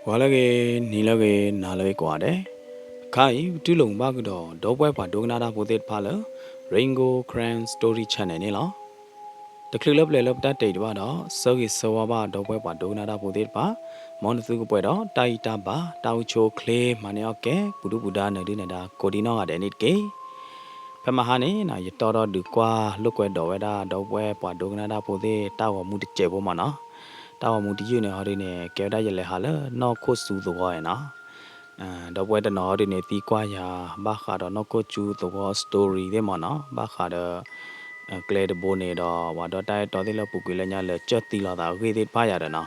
ဂီၤလၢအဂ့ၤ, နံၤလၢအဂ့ၤ, နၤလၢအဂ့ၤကိးဂၤဒဲး, အခါအံၤ ပတူၢ်လိာ်ဘၣ်ကဒီး ဒီပုၢ်ဝဲၢ်ပှၤဒိကနၣ်တၢ်ဖိသ့ၣ်တဖၣ်လၢ Rain Gold Karen Story Channel န့ၣ်လီၤ. တချုးလၢပျဲၤလၢပတၢ်တဲာ်အံၤတဘၣ်ဒီး ဆၢဂ့ၤဆၢဝါဘၣ်ဒီပုၢ်ဝဲၢ်ပှၤဒိကနၣ်တၢ်ဖိသ့ၣ်တဖၣ်, မ်နသုကပှဲၤဒီးတၢ်အံၣ်တၢ်ဘၣ်, တၢ်အိၣ်ဆူၣ်အိၣ်ချ့, မၤန့ၢ်အီၣ်ကဲ ပူၤဒုၣ်ပူၤဒါ နဒုၣ်နဒါကိးဒံနီၢ်ဂၤဒဲးန့ၣ်တက့ၢ်. ဖဲမဟါန့ၣ် ယတီဒီးဒုးကွၢ်လိာ်ကွဲဒီးဝဲဒၣ် ဒီပုၢ်ဝဲၢ်ပှၤဒိကနၣ်တၢ်ဖိသ့ၣ် တၢ်ဂီၤမူတစဲးဖိမ့ၢ်နီၤ. တၢ်ဂီၤမူတယုၢ်န့ၣ်ဟီဒုန့ၣ် ကဲဝဲဒၣ်ယလဲၤဟးလၢနီၢ်ခိၣ်စူသဝီန့ၣ်နီၤ. ဒီပုၢ်ဝဲၢ်တနီၤဟီဒုန့ၣ် သံကွၢ်ယၤ ဘၣ်ဃးဒီးနီၢ်ခိၣ်စူသဝီ story သ့ၣ်မ့ၢ်နီၤ, ဘၣ်ဃးဒီး ကျဲတဘိန့ၣ်ဒီး ပှၤဒီတၢ်အဲၣ်တီသ့ၣ်လၢပူၤကွံာ်လၢညါ လဲၤကၢၢ်သံလီၤသးအဂ့ၢ်သ့ၣ်တဖၣ်ယၤဒီးနီၤ.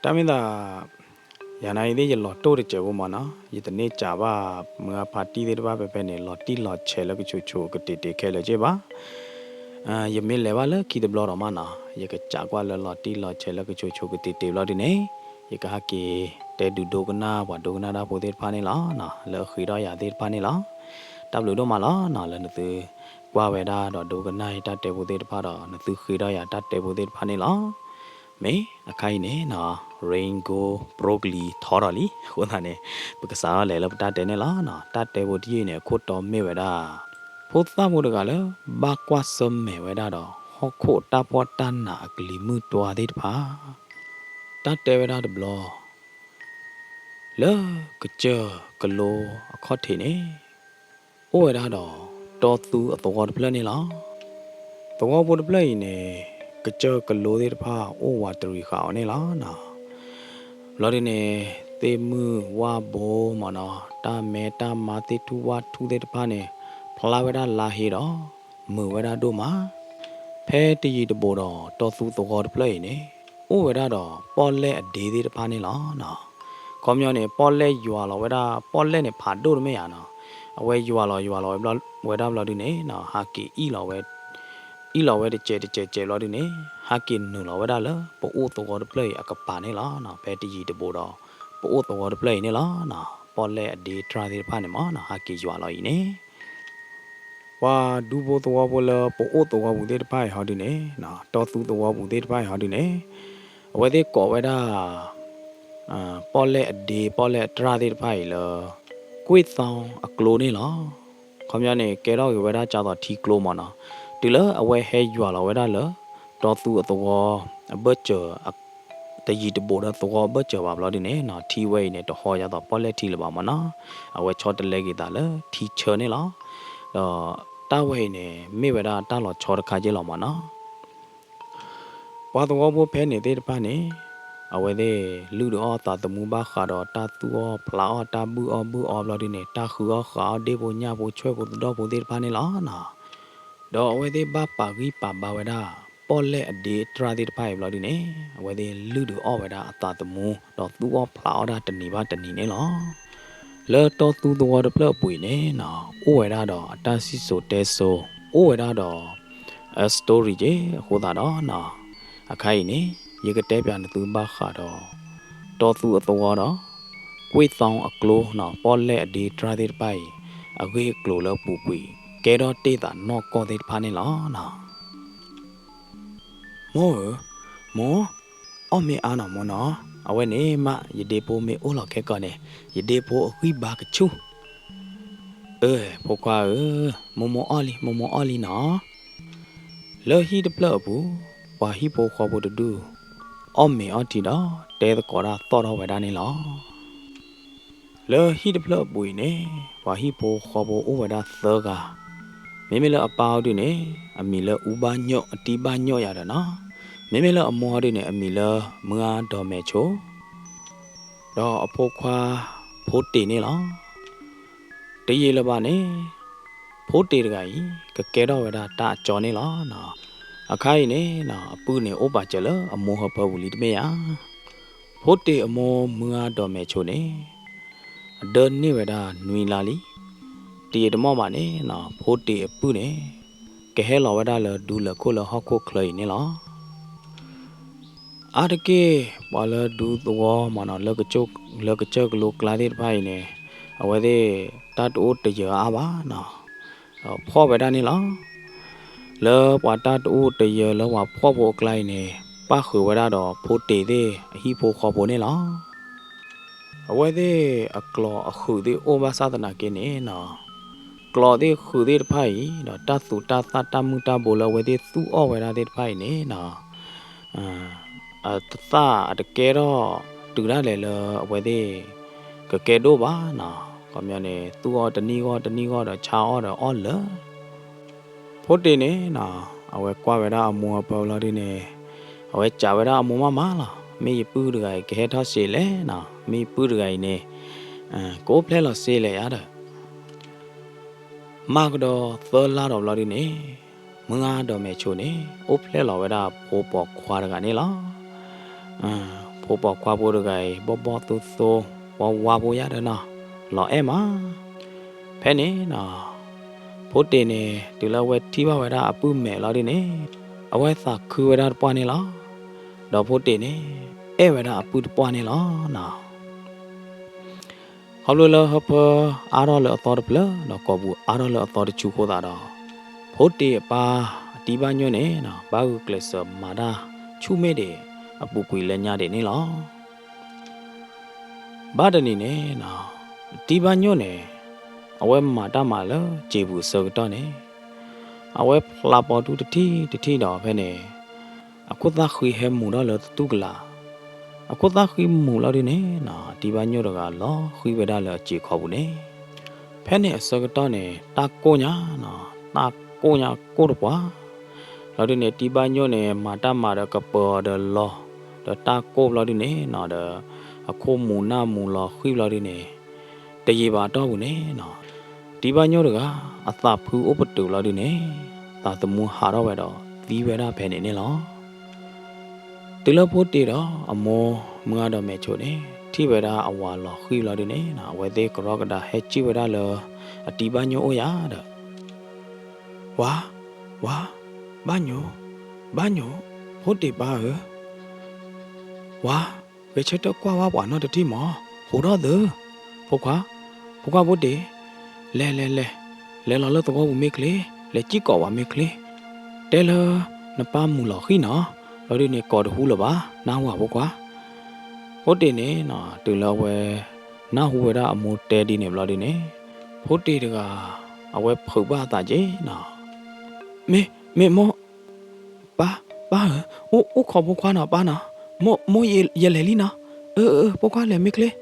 တၢ်မ့ၢ်သး ယၤန့ၣ်အံၤသ့ၣ် ယလီၤတိၢ်တစဲးဖိမ့ၢ်နီၤ, ယတန့ၢ်စံးဘၣ် မုၢ်အဖါတံၢ်သ့ၣ်တဖၣ်ဖဲဖဲန့ၣ် လီၤတံၢ်လီၤဆဲးလၢကဆိးဆိးကတ့ၤတ့ၤခဲလၢာ်က့ဘၣ်. ယမ့ၢ်လဲၤဘၣ်လၢခံတဘျီဒီးမ့ၢ်နီၤ, ယကစံးကွၢ်လၢလီၤတံၢ်လီၤဆဲးလၢကဆိးဆိးကတ့ၤတ့ၤဘျီဒုန့ၣ် ယကဟဲက့ၤတဲဒုးဒိကနၣ်ပှၤဒိကနၣ်တၢ်ဖိသ့ၣ်တဖၣ်န့ၣ်လီၤ. လၢအဃ့ထီၣ်ယၤသ့ၣ်တဖၣ်န့ၣ်လီၤ. တၢ်ဘျုးဒိၣ်မးလီၤနီၤ လၢနသုကွၢ်ဝဲဒၣ်ဒီးဒိကနၣ်ယတၢ်တဲဖိသ့ၣ်တဖၣ်ဒီး နသုဃ့ထီၣ်ယၤတၢ်တဲဖိသ့ၣ်တဖၣ်န့ၣ်လီၤ. မ့ၢ်အခါအံၤန့ၣ်နီၤ Rain Gold ဘြိကလံၤထီထီၣ်လံ, အဃိသတးန့ၣ် ပကစးထီၣ်လဲၤလၢပတၢ်တဲန့ၣ်လီၤ. တၢ်တဲဖိတယုၢ်အံၤန့ၣ် အခိၣ်တီမ့ၢ်ဝဲဒၣ် ဖိသၣ်ဖိတဂၤလၢ ဘၣ်ကွၢ်ဆၢၣ်မဲာ်ဝဲဒၣ်ဒီး ဟီၣ်ခိၣ်တၢ်ဖှီၣ်တၢ်နးအကလံၤမုၢ်တွၤသ့ၣ်တဖၣ်. တၢ်တဲဝဲဒၣ်တဘျီ လၢကစၢၢ်ကလိအခီၣ်ထံးန့ၣ် အိၣ်ဝဲဒၣ်ဒီး တီသူအသဝီတဖျၢၣ်န့ၣ်လီၤ. သဝီဖိတဖျၢၣ်အံၤန့ၣ် ကစၢၢ်ကလိသ့ၣ်တဖၣ်အိၣ်ဝးတရံးဃာ်အီၤန့ၣ်လီၤ. ဘျီဒုန့ၣ် သ့ၣ်မုၢ်ဝၣ်ဘိမ့ၢ်နီၤ, တၢ်မဲတၢ်မါ သ့ၣ်ထူၣ်ဝၣ်ထူၣ်သ့ၣ်တဖၣ်န့ၣ် ဖျါဝဲဒၣ်လါဟ့ဒီး မုာ်ဝဲဒၣ်ဒိၣ်မး. ဖဲတယံၤတဘူးဒီး တီသူသဝီတဖျၢၣ်အံၤန့ၣ် အိၣ်ဝဲဒၣ်ဒီးပီၣ်လဲၣ်အဒ့သ့ၣ်တဖၣ်န့ၣ်လီၤ. ခီပညီန့ၣ် ပီၣ်လဲၣ်ယွၤလီၤဝဲဒၣ် ပီၣ်လဲၣ်န့ၣ်ဖးဒိၣ်တမ့ၢ်ဧါနီၤ, အဝဲယွၤလီၤယွၤလီၤဝဲဒၣ်ဘျီဒုန့ၣ် ဟးက့ၤအီၣ်လီၤဝဲ အီၣ်လီၤဝဲတစဲးတစဲးစဲးဘျီဒုန့ၣ် ဟးက့ၤနုာ်လီၤဝဲဒၣ်လၢပအိၣ်သဝီတဖျၢၣ်အံၤအကပၤန့ၣ်လီၤ. ဖဲတယံၤတဘူးဒီး ပအိၣ်သဝီတဖျၢၣ်အံၤန့ၣ်လီၤ. ပီၣ်လဲၣ်အဒ့တြၢ်သ့ၣ်တဖၣ်န့ၣ်မ့ၢ်နီၤ ဟးက့ၤယွၤလီၤအံၤန့ၣ် ပှၤဒူဖိသဝီဖိလၢပအိၣ်သဝီပူၤသ့ၣ်တဖၣ်အံၤဟီဒုန့ၣ်, တီသူသဝီပူၤသ့ၣ်တဖၣ်အံၤဟီဒုန့ၣ်, အဝဲသ့ၣ်ကိးဝဲဒၣ် ပီၣ်လဲၣ်အဒ့ ပီၣ်လဲၣ်အတြၢ်သ့ၣ်တဖၣ်အံၤလၢ ကွ့ၢ်သီအကျိန့ၣ်လီၤ. ခီပညီန့ၣ် ကဲထီၣ်က့ၤဝဲဒၣ်ကၢ်သိးထံကျိမ့ၢ်နီၤ, တုၤလၢအဝဲဟဲယွၤလီၤဝဲဒၣ်လၢ တီသူအသဝီ အဘၢၣ်စၢၤ တယံၤတဘူးဒီးသဝီအဘၢၣ်စၢၤဘၣ်ဘျီဒုန့ၣ်နီၤ, ထံဝဲအံၤန့ၣ် တဟီယၤသိးပီၣ်လဲၣ်ထံလၢၤဘၣ်မ့ၢ်နီၤ, အဝဲဆီတလဲက့ၤသးလၢထံဆၢန့ၣ်လီၤ. ဒီးတၢ်ဝဲအံၤန့ၣ် မ့ၢ်ဝဲဒၣ်တၢ်လီၤဆီတခါက့လီၤမ့ၢ်နီၤ. ပှၤသဝီဖိဖဲန့ၣ်သ့ၣ်တဖၣ်န့ၣ် အဝဲသ့ၣ်လုၢ်ဒုးအီၣ်သးသမူဘၣ်ဃးဒီးတၢ်သူၣ်အီၣ်ဖျးအီၣ် တၢ်ဘုၣ်အီၣ်ဘုၣ်အီဘျီဒုန့ၣ် တၢ်ဃုအီၣ်ဃးအီၣ်ဒ့ၣ်ဖိညၣ်ဖိဆွဲၣ်ဖိသဒီၣ်ဖိသ့ၣ်တဖၣ်န့ၣ်လီၤနီၤ. ဒီးအဝဲသ့ၣ်ဘၣ်ပာ်ဂံၢ်ပာ်ဘါဝဲဒၣ် ပီၣ်လဲၣ်အဒ့အတြၢ်သ့ၣ်တဖၣ်အံၤဘျီဒုန့ၣ် အဝဲသ့ၣ်လုၢ်ဒုးအီၣ်ဝဲဒၣ်အသးသမူ ဒီးသူၣ်အီၣ်ဖျးအီၣ်ဒၣ်တနံၤဘၣ်တနံၤန့ၣ်လီၤ. လၢတီသူသဝီတဖျၢၣ်အပူၤအံၤန့ၣ်နီၤ အိၣ်ဝဲဒၣ်ဒီးအတၢ်စံၣ်စိၤတဲစိၤ အိၣ်ဝဲဒၣ်ဒီး အ story က့ အဃိသတးဒီးနီၤ အခါအံၤန့ၣ် ယကတဲပၠးနသုဘၣ်ဃးဒီး တီသူအသဝီဒီး ကွ့ၢ်သီအကျိနီၤ ပီၣ်လဲၣ်အဒ့တြၢ်သ့ၣ်တဖၣ်အံၤ အဂ့ၢ်အကျိၤလၢအပူၤကွံာ် ကဲထီၣ်တ့ၢ်သးနီၢ်ကီၢ်သ့ၣ်တဖၣ်န့ၣ်လီၤနီၤ. မိၢ်ဧၢ, မိၢ်, အီၣ်မ့ၢ်အါနီၤမိၢ်နီၤ, အဝဲန့ၣ်မး ယဒ့ဖိမ့ၢ်အိၣ်လီၤခဲကီးန့ၣ် ယဒ့ဖိအဂံၢ်ဘါကဆူၣ်. အၢ ဖိခွါဧၢ, မိၢ်မိၢ်အီၣ်လံ မိၢ်မိၢ်အီၣ်လံနီၤ. လၢဟံၣ်တဖျၢၣ်အပူၤ ပှၤဟံၣ်ဖိဃီဖိတဒူၣ် အီၣ်မ့ၤအီထံဒီး တဲသကိးတၢ်သီၣ်ထီၣ်ဝဲဒၣ်န့ၣ်လီၤ. လၢဟံၣ်တဖျၢၣ်အပူၤအံၤန့ၣ် ပှၤဟံၣ်ဖိဃီဖိအိၣ်ဝဲဒၣ်သၢဂၤ, မ့မ့ၢ်လၢအပၢ်အီၤဒုန့ၣ် အမံၤလၢအူဘၣ်ညိၣ် အတံၢ်ဘၣ်ညိၣ်ယၤဒီးနီၤ, မ့မ့ၢ်လၢအမိၢ်အီၤဒုန့ၣ် အမံၤလၢမုၢ်အါဒီးမဲာ်ဆိ, ဒီးအဖိခွါဖိတ့ၢ်န့ၣ်လီၤ. တယံာ်လၢၤဘၣ်န့ၣ် ဖိတ့ၢ်တဂၤအံၤ ကကဲထီၣ်ဝဲဒၣ်တၢ်အကၠီန့ၣ်လီၤ. အခါအံၤန့ၣ် အပုၢ်န့ၣ်အိၣ်ပာ်စၢၤလၢအမိၢ်ဟၢဖၢပူၤလံတမ့ၢ်ဧါ. ဖိတ့ၢ်အမိၢ်မုၢ်အါဒီးမဲာ်ဆိန့ၣ် အဒၢန့ၢ်ဝဲဒၣ်နွံလါလံ. တယံာ်တမီၢ်ဘၣ်န့ၣ် ဖိတ့ၢ်အပုၢ်န့ၣ် ကဟဲလီၤဝဲဒၣ်လၢဒူလၢၢ်ခိၣ်လၢဟီၣ်ခိၣ်ချၢအံၤန့ၣ်လီၤ. အါတက့ၢ် ပှၤလၢဒူသဝီမ့ၢ်နီၤ လၢကစၢၢ်ကလိကျါသ့ၣ်တဖၣ်အံၤန့ၣ် အဝဲသ့ၣ်တၢ်တအိၣ်တယၢၤအါဘၣ်နီၤ, ဒီးဖှီၣ်ဝဲဒၣ်န့ၣ်လီၤ. လၢပှၤတၢ်တအိၣ်တယၢၤလၢပှၤဖှီၣ်ဖိအကျါအံၤန့ၣ် ပၣ်ဃုာ်ဝဲဒၣ်ဒီးဖိတ့ၢ်သ့ၣ်အဟံၣ်ဖိဃီဖိန့ၣ်လီၤ. အဝဲသ့ၣ်အကျိာ်အဃုာ်သ့ၣ်အိၣ်ဘၣ်ဆၣ်သနာ်က့န့ၣ်နီၤ, ကျိာ်သ့ၣ်ဃုာ်သ့ၣ်တဖၣ်အံၤ ဒီးတၢ်သူၣ်တၢ်သၣ်တၢ်မုၢ်တၢ်ဘိလၢအဝဲသ့ၣ်သူၣ်အီၣ်ဝဲဒၣ်သ့ၣ်တဖၣ်အံၤန့ၣ်နီၤ, အတသၣ်အတကဲထီၣ်တုၤဒၣ်လဲာ်လၢအဝဲသ့ၣ် ကကဲဒိၣ်ဘၣ်နီၤ. ခီပညီန့ၣ် သူၣ်အီၣ်တနံၣ်ဂီၢ်တနံၣ်ဂီၢ်ဒီးဆါအီၣ်ဒီးအီၣ်လၢာ် ဖိတ့ၢ်န့ၣ်နီၤ, အဝဲကွၢ်ဝဲဒၣ်အမိၢ်အပၢ်လီၤဒုန့ၣ်, အဝဲစံးဝဲဒၣ်အမိၢ်မးမးလီၤ, မ့ၢ်ယပုၢ်တဂၤအံၤကဟဲထီၣ်စ့လဲၣ်နီၤ, မ့ၢ်ယပုၢ်တဂၤအံၤန့ၣ် ကအိၣ်ဖျဲၣ်လီၤစ့လဲၣ်ဧါဒီး မၤကဒီးသၢလါဒီးဘျီဒုန့ၣ်, မုၢ်ဂၤဒီးမဲာ်ဆိန့ၣ် အိၣ်ဖျဲၣ်လီၤဝဲဒၣ်ဖိပိာ်ခွါတဂၤန့ၣ်လီၤ. ဖိပိာ်ခွါဖိတဂၤအံၤ ဘီၣ်ဘီၣ်သိသိ ဝါဝါဖိယါဒီးနီၤ, လီၤအဲၣ်မး. ဖဲန့ၣ်နီၤ, ဖိတ့ၢ်န့ၣ် တုၤလၢအဝဲထံၣ်ဘၣ်ဝဲဒၣ်အပုၢ်မဲာ်လီၤဒုန့ၣ်, အဝဲသးခုဝဲဒၣ်တပှၢ်န့ၣ်လီၤ. ဒီးဖိတ့ၢ်န့ၣ် အဲၣ်ဝဲဒၣ်အပုၢ်တပှၢ်န့ၣ်လီၤနီၤ. ခီဖျိလၢဟၢဖၢအါထီၣ်လၢအသီတဖျၢၣ် ဒီးကိာ်ပူၤအါထီၣ်လၢအသီတဆူအဃိသတးဒီး, ဖိတ့ၢ်အပၢ်အတံၤဘၣ်ညိၣ်န့ၣ်နီၤ ဘၣ်ဂုာ်ကျဲးစၢးမၤတၢ်ဆူၣ်မ့ၣ်ဒံး အပူၤကွံာ်လၢညါဒံးန့ၣ်လီၤ. ဘၣ်တနံၤန့ၣ်နီၤ, အတံၤဘၣ်ညိၣ်န့ၣ် အဝဲမၤတၢ်မၤလၢစံာ်ပူၤအဆၢကတီၢ်န့ၣ်, အဝဲဖျါပိာ်တူၢ်တထံၣ်တထံၣ်ဒီးဖဲန့ၣ် အခိၣ်သၣ်ဃံဟဲမူၤထီၣ်လၢတတူၢ်ကလာ်. အခိၣ်သၣ်ဃံမူၤလီၤဒုန့ၣ်နီၤ, တံၤဘၣ်ညိၣ်တဂၤလီၤဃံဝဲဒၣ်လၢအစံာ်ခီပူၤန့ၣ်, ဖဲန့ၣ်အဆၢကတီၢ်န့ၣ် တၢ်ကိၢ်ညါနီၤ, တၢ်ကိၢ်ညါကိၢ်တပှၢ် လီၤဒုန့ၣ် တံၤဘၣ်ညိၣ်န့ၣ် မၤတၢ်မၤဒီးကပၢၤအီၤဒီးလီၤ, ဒီးတၢ်ကိၢ်ဘျီဒုန့ၣ်နီၤ, ဒီးအခိၣ်မူၤနၢ်မူၤလီၤဃံဘျီဒုန့ၣ်, တယံာ်ဘၣ်အတီၢ်ပူၤန့ၣ်နီၤ, တံၤဘၣ်ညိၣ်တဂၤ အသးဖုအိၣ်ပတုာ်ဘျီဒုန့ၣ်, သးသမူဟးထီၣ်ဝဲဒီးသံဝဲဒၣ်ဖဲန့ၣ်န့ၣ်လီၤ. တုၤလၢဖိတ့ၢ်ဒီးအမိၢ်မုၢ်ဂၤဒီးမဲာ်ဆိန့ၣ် ထံၣ်ဝဲဒၣ်အဝၤလီၤဃံလီၤဒုန့ၣ်နီၤ, အဝဲသ့ၣ်ကရီကဒါဟဲစံၣ်ဝဲဒၣ်လၢအတံၤဘၣ်ညိၣ်အိၣ်ယၤဒီး, ဝၤ, ဝၤ, ဘၣ်ညိၣ်, ဘၣ်ညိၣ်, ဖိတ့ၢ်ပၢ်ဧၢ, ဝၤ, ဂဲၤဆၢထၢၣ်ကွၢ်ဝဲပှၤနီတထံၣ်မး, ဟူးထီၣ်သု, ဖိခွါ, ဖိခွါဖိတ့ၢ်, လဲၤလဲၤလဲၤ, လဲၤလီၤလၢသဝီပူၤမ့ၢ်ချ့, လဲၤစံၣ်ကိးပှၤမ့ၢ်ချ့, တဲလၢနပၢ်မုၢ်လီၤဃံနီၤ, လီၤဒုန့ၣ်ကိးတဟူလၢၤဘၣ်, နၢ်ဟူဧါဖိခွါ. ဖိတ့ၢ်န့ၣ်နီၤ, တုၤလၢအဝဲနၢ်ဟူဝဲဒၣ်အမိၢ်တဲဒ်န့ၣ်ဘျီဒုန့ၣ်, ဖိတ့ၢ်တဂၤ အဝဲဖုးဘၣ်အသးက့ၤနီၤ, မ့ၢ်, မ့ၢ်မိၢ် ပၢ်, ပၢ်ဧၢ, အိၣ်ခိးဖိခွါနီၤ ပၢ်နီၤ, မိၢ်, မိၢ်ယလဲၤလံနီၤ, အၢ, အၢ, ဖိခွါလဲၤမ့ၢ်ချ့.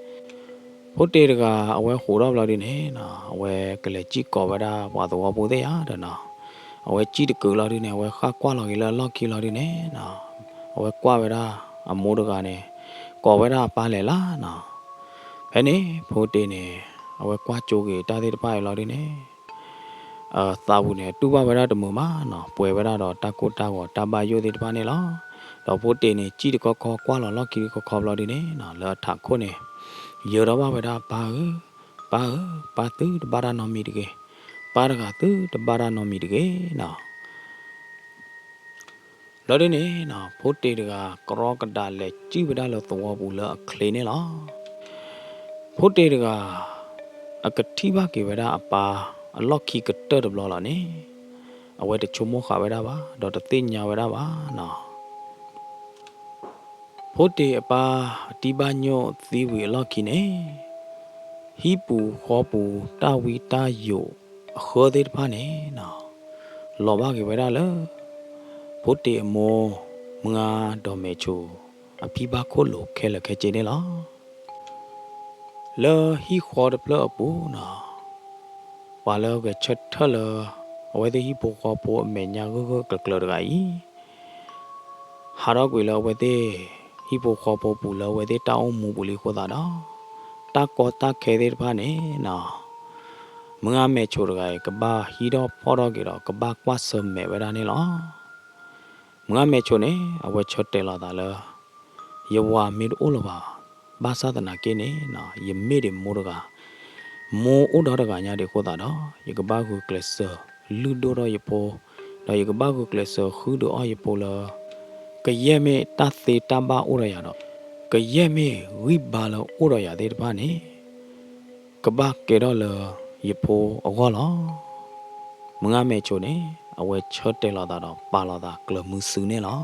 ဖိတ့ၢ်တဂၤ အဝဲဟူးထီၣ်ဘျီဒုန့ၣ်နီၤ, အဝဲကလဲၤစံၣ်ကိးဝဲဒၣ်ပှၤသဝီဖိသ့ၣ်ဧါဒီးနီၤ, အဝဲစံၣ်တကုာ်လီၤဒုန့ၣ် အဝဲဃၣ်ကွၢ်လီၤက့ၤလၢအလီၢ်ခံလီၤဒုန့ၣ်နီၤ, အဝဲကွၢ်ဝဲဒၣ်အမိၢ်တဂၤန့ၣ် ကိးဝဲဒၣ်အပၢ်လဲၤလၢနီၤ. ဖဲန့ၣ် ဖိတ့ၢ်န့ၣ် အဝဲကွၢ်ကၠိက့ၤတၢ်သ့ၣ်တဖၣ်အံၤလီၤဒုန့ၣ် သးပူၤန့ၣ် တူၢ်ဘၣ်ဝဲဒၣ်တမုာ်မးနီၤ, ပှဲၤဝဲဒၣ်ဒီးတၢ်ကိၢ်တၢ်ဂီၤတၢ်ဘၣ်ယိၣ်သ့ၣ်တဖၣ်န့ၣ်လီၤ. ဒီးဖိတ့ၢ်န့ၣ် စံၣ်တခီခီကွၢ်လီၤလီၢ်ခံတခီခီဘျီဒုန့ၣ်နီၤ, လၢအထးခိၣ်န့ၣ် ယၢၤထီၣ်ဘၣ်ဝဲဒၣ်ပၢ်ဧၢ, ပၢ်ဧၢ, ပၢ်သုတဘၣ်တၢ်နီတမံၤတဂ့ၤ, ပၢ်တဂၤသုတဘၣ်တၢ်နီတမံၤတဂ့ၤနီၤ. ဘျီဒုန့ၣ်နီၤ ဖိတ့ၢ်တဂၤ ကရီကဒါလဲၤစံၣ်ဝဲဒၣ်လၢသဝီပူၤလၢအချ့န့ၣ်လီၤ. ဖိတ့ၢ်တဂၤ အကထံၣ်ဘၣ်က့ၤဝဲဒၣ်အပၢ် အလီၢ်ခံကတၢၢ်တဘျီလီၤန့ၣ် အဝဲတဆိကမိၣ်ဃာ်ဝဲဒၣ်ဘၣ် ဒီးတသ့ၣ်ညါဝဲဒၣ်ဘၣ်နီၤ. ဖိတ့ၢ်အပၢ်အတံၤဘၣ်ညိၣ်သံဝံၤအလီၢ်ခံန့ၣ် ဟံၣ်ပူၤဃီပူၤတၢ်ဝံတၢ်ယိးအဃၢသ့ၣ်တဖၣ်န့ၣ်နီၤ လီၤဘၣ်က့ၤဝဲဒၣ်လၢ ဖိတ့ၢ်အမိၢ်မုၢ်ဂၤဒီးမဲာ်ဆိၣ် အဖံဘၣ်ခိၣ်လိၤခဲလၢာ်ခဲဆ့န့ၣ်လီၤ. လၢဟံၣ်ဃီတဖျၢၣ်အပူၤနီၤ ပှၤလၢဂဲၤဆၢထၢၣ်လၢ အဝဲသ့ၣ်ဟံၣ်ဖိဃီဖိအမဲာ်ညါဂၢၢ်ဂၢၢ်ကျၢၤကျၢၤတဂၤအံၤ ဟးထီၣ်ကွံာ်လၢအဝဲသ့ၣ်ဟံၣ်ဖိဃီဖိပူၤလၢအဝဲသ့ၣ်တၢ်အိၣ်မူပူၤလံအဃိသတးဒီး တၢ်ကီတၢ်ခဲသ့ၣ်တဖၣ်န့ၣ်နီၤ မုၢ်ဂၤမဲာ်ဆိၣ်တဂၤအံၤ ကဘၣ်ဟံးထီၣ်ဖီၣ်ထီၣ်က့ၤဒီး ကဘၣ်ကွၢ်ဆၢၣ်မဲာ်ဝဲဒၣ်န့ၣ်လီၤ. မုၢ်ဂၤမဲာ်ဆိၣ်န့ၣ် အဝဲဆၢတဲာ်လီၤသးလၢ ယဝၤမ့ၢ်တအိၣ်လၢၤဘၣ် ဘၣ်ဆၣ်သနာ်က့န့ၣ်နီၤ ယမ့ၢ်ဒံးမိၢ်တဂၤ မိၢ်အိၣ်ဒီးတဂၤညါဒံးအဃိသတးဒီး ယကဘၣ်ဂုာ်ကျဲးစၢးလုၢ်ဒိၣ်ထီၣ်ယဖိ ဒီးယကဘၣ်ဂုာ်ကျဲးစၢးဃုဒုးအီၣ်ယဖိလၢ ကယဲၢ်မ့ၢ်တၢ်သ့တၢ်ဘၣ်အိၣ်ဒီးယၤဒီး ကယဲၢ်မ့ၢ်ဂံၢ်ဘါလၢအိၣ်ဒီးယၤသ့ၣ်တဖၣ်န့ၣ် ကဘၣ်ကဲထီၣ်လၢယဖိအဂီၢ်လီၤ. မုၢ်ဂၤမဲာ်ဆိန့ၣ် အဝဲဆၢတဲာ်လီၤသးဒီးပာ်လီၤသးကျၢၤမုဆူန့ၣ်လီၤ.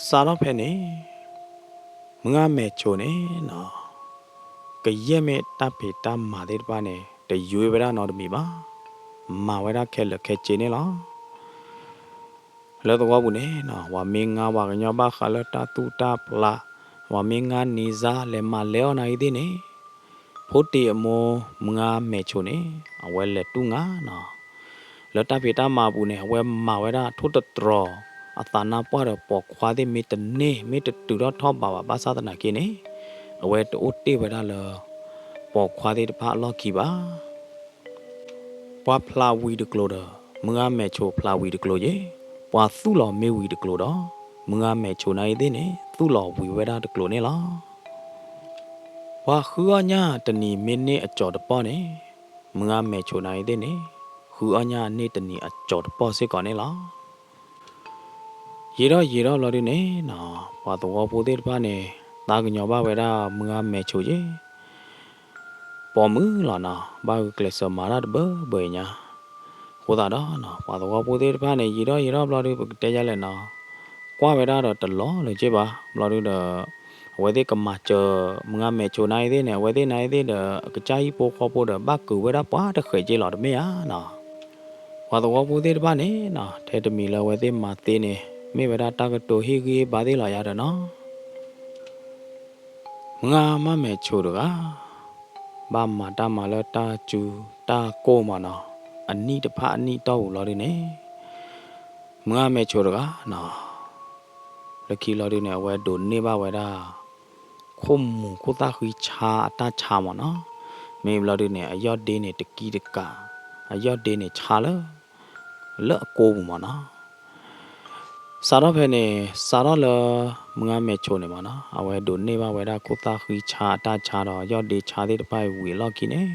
စးထီၣ်ဖဲန့ၣ် မုၢ်ဂၤမဲာ်ဆိးန့ၣ်နီၤ, ကယဲၢ်မ့ၢ်တၢ်ဖံးတၢ်မၤသ့ၣ်တဖၣ်န့ၣ် တယွ့ဝဲဒၣ်နီတမံၤဘၣ်. မၤဝဲဒၣ်ခဲလၢာ်ခဲဆ့န့ၣ်လီၤ. လၢသဝီပူၤန့ၣ်နီၤ, ပှၤမ့ၢ်ငါပှၤကညီဘၣ်ဃးလၢတၢ်သူၣ်တၢ်ဖျး, ပှၤမ့ၢ်ငါန့ၤစါလဲၤမၤလဲၤအီၣ်နၤအံၤသ့ၣ်န့ၣ်, ဖိတ့ၢ်အမိၢ်မုၢ်ဂၤမဲာ်ဆိးန့ၣ် အဝဲလဲၤတူၢ်ငါနီၤ. လၢတၢ်ဖံးတၢ်မၤအပူၤန့ၣ် အဝဲမၤဝဲဒၣ်ထိၣ်သတြီၤ အသးနါပှၢ်ဒီးပိာ်ခွါသ့ၣ်မ့ၢ်တန့ၢ် မ့ၢ်တတုၤထီၣ်ထီၣ်ဘးဘၣ် ဘၣ်ဆၣ်သနာ်က့န့ၣ် အဝဲတအိၣ်တ့ၢ်ဝဲဒၣ်လၢ ပိာ်ခွါသ့ၣ်တဖၣ်အလီၢ်ခံဘၣ်. ပှၤဖျးဝံၤတကျိၤဒီး မုၢ်ဂၤမဲာ်ဆိးဖျးဝံၤတကျိၤယ့ၣ်, ပှၤသူၣ်လီၤမ့ၢ်ဝံၤတကျိၤဒီး မုၢ်ဂၤမဲာ်ဆိးနၤအံၤသ့ၣ်န့ၣ် သူၣ်လီၤဝံၤဝဲဒၣ်တကျိၤန့ၣ်လီၤ. ပှၤဃုအီၣ်ညၣ်တနံၤမ့ၢ်န့ၢ်အကၠီၤတပီၢ်န့ၣ်, မုၢ်ဂၤမဲာ်ဆိးနၤအံၤသ့ၣ်န့ၣ် ဃုအီၣ်ညၣ်န့ၢ်တနံၤအကၠီၤတပီၢ်စ့ၢ်ကီးန့ၣ်လီၤ. ယံာ်ထီၣ်ယံာ်ထီၣ်ဘျီဒုန့ၣ်နီၤ, ပှၤသဝီဖိသ့ၣ်တဖၣ်န့ၣ် သးကညီၤဘၣ်ဝဲဒၣ်မုၢ်ဂၤမဲာ်ဆိးယ့ၣ် ပိာ်မုၣ်လီၤနီၤ, ဘၣ်ဂုာ်ကျဲးစၢးမၤတၢ်တဘၢဘၢညါ. အဃိသတးဒီးနီၤ, ပှၤသဝီဖိသ့ၣ်တဖၣ်န့ၣ် ယံာ်ထီၣ်ယံာ်ထီၣ်ဘျီဒု ပကတဲယါလဲၣ်နီၤ, ကွၢ်ဝဲဒၣ်ဒီးတလီၤလၢၤက့ဘၣ်. ဘျီဒုဒီး အဝဲသ့ၣ်ကမၤစၢၤ မုၢ်ဂၤမဲာ်ဆိးနၤအံၤသ့ၣ်န့ၣ် အဝဲသ့ၣ်နၤအံၤသ့ၣ်ဒီး အကစၢ်ဟံၣ်ဖိဃီဖိဒီး ဘၣ်ကုာ်ဝဲဒၣ်ပှၤတဃဲးက့လီၤတမ့ၢ်ဧါနီၤ. ပှၤသဝီဖိသ့ၣ်တဖၣ်န့ၣ်နီၤ, ထဲတမံၤလၢအဝဲသ့ၣ်မၤသ့န့ၣ် မ့ၢ်ဝဲဒၣ်တၢ်ကတိၤဟ့ၣ်ဂံၢ်ဟ့ၣ်ဘါသ့ၣ်လီၤယါဒီးနီၤ. မုၢ်ဂၤမုၢ်ဂၤမဲာ်ဆိးတဂၤ ဘၣ်မၤတၢ်မၤလၢတၢ်စူၤတၢ်ကိၢ်မးနီၤ, အနံၣ်တဖၣ်အနံၣ်တီၢ်ပူၤလီၤဒုန့ၣ်, မုၢ်ဂၤမဲာ်ဆိးတဂၤနီၤ, လၢခံလီၤဒုန့ၣ် အဝဲဒိးန့ၢ်ဘၣ်ဝဲဒၣ် ခိၣ်မူၤခိၣ်သၣ်ဃံဆါအတၢ်ဆါမးနီၤ. မ့ၢ်ဘျီဒုန့ၣ် အယီၢ်ဒ့န့ၣ်တကံတကး, အယီၢ်ဒ့န့ၣ်ဆါလၢ လၢအကိပူၤမးနီၤ. စးထီၣ်ဖဲန့ၣ် စးထီၣ်လၢ မုၢ်ဂၤမဲာ်ဆိးန့ၣ်မးနီၤ, အဝဲဒိးန့ၢ်ဘၣ်ဝဲဒၣ်ခိၣ်သၣ်ဃံဆါအတၢ်ဆါဒီး ယီၢ်ဒ့ဆါသ့ၣ်တဖၣ်အံၤဝံၤအလီၢ်ခံန့ၣ်,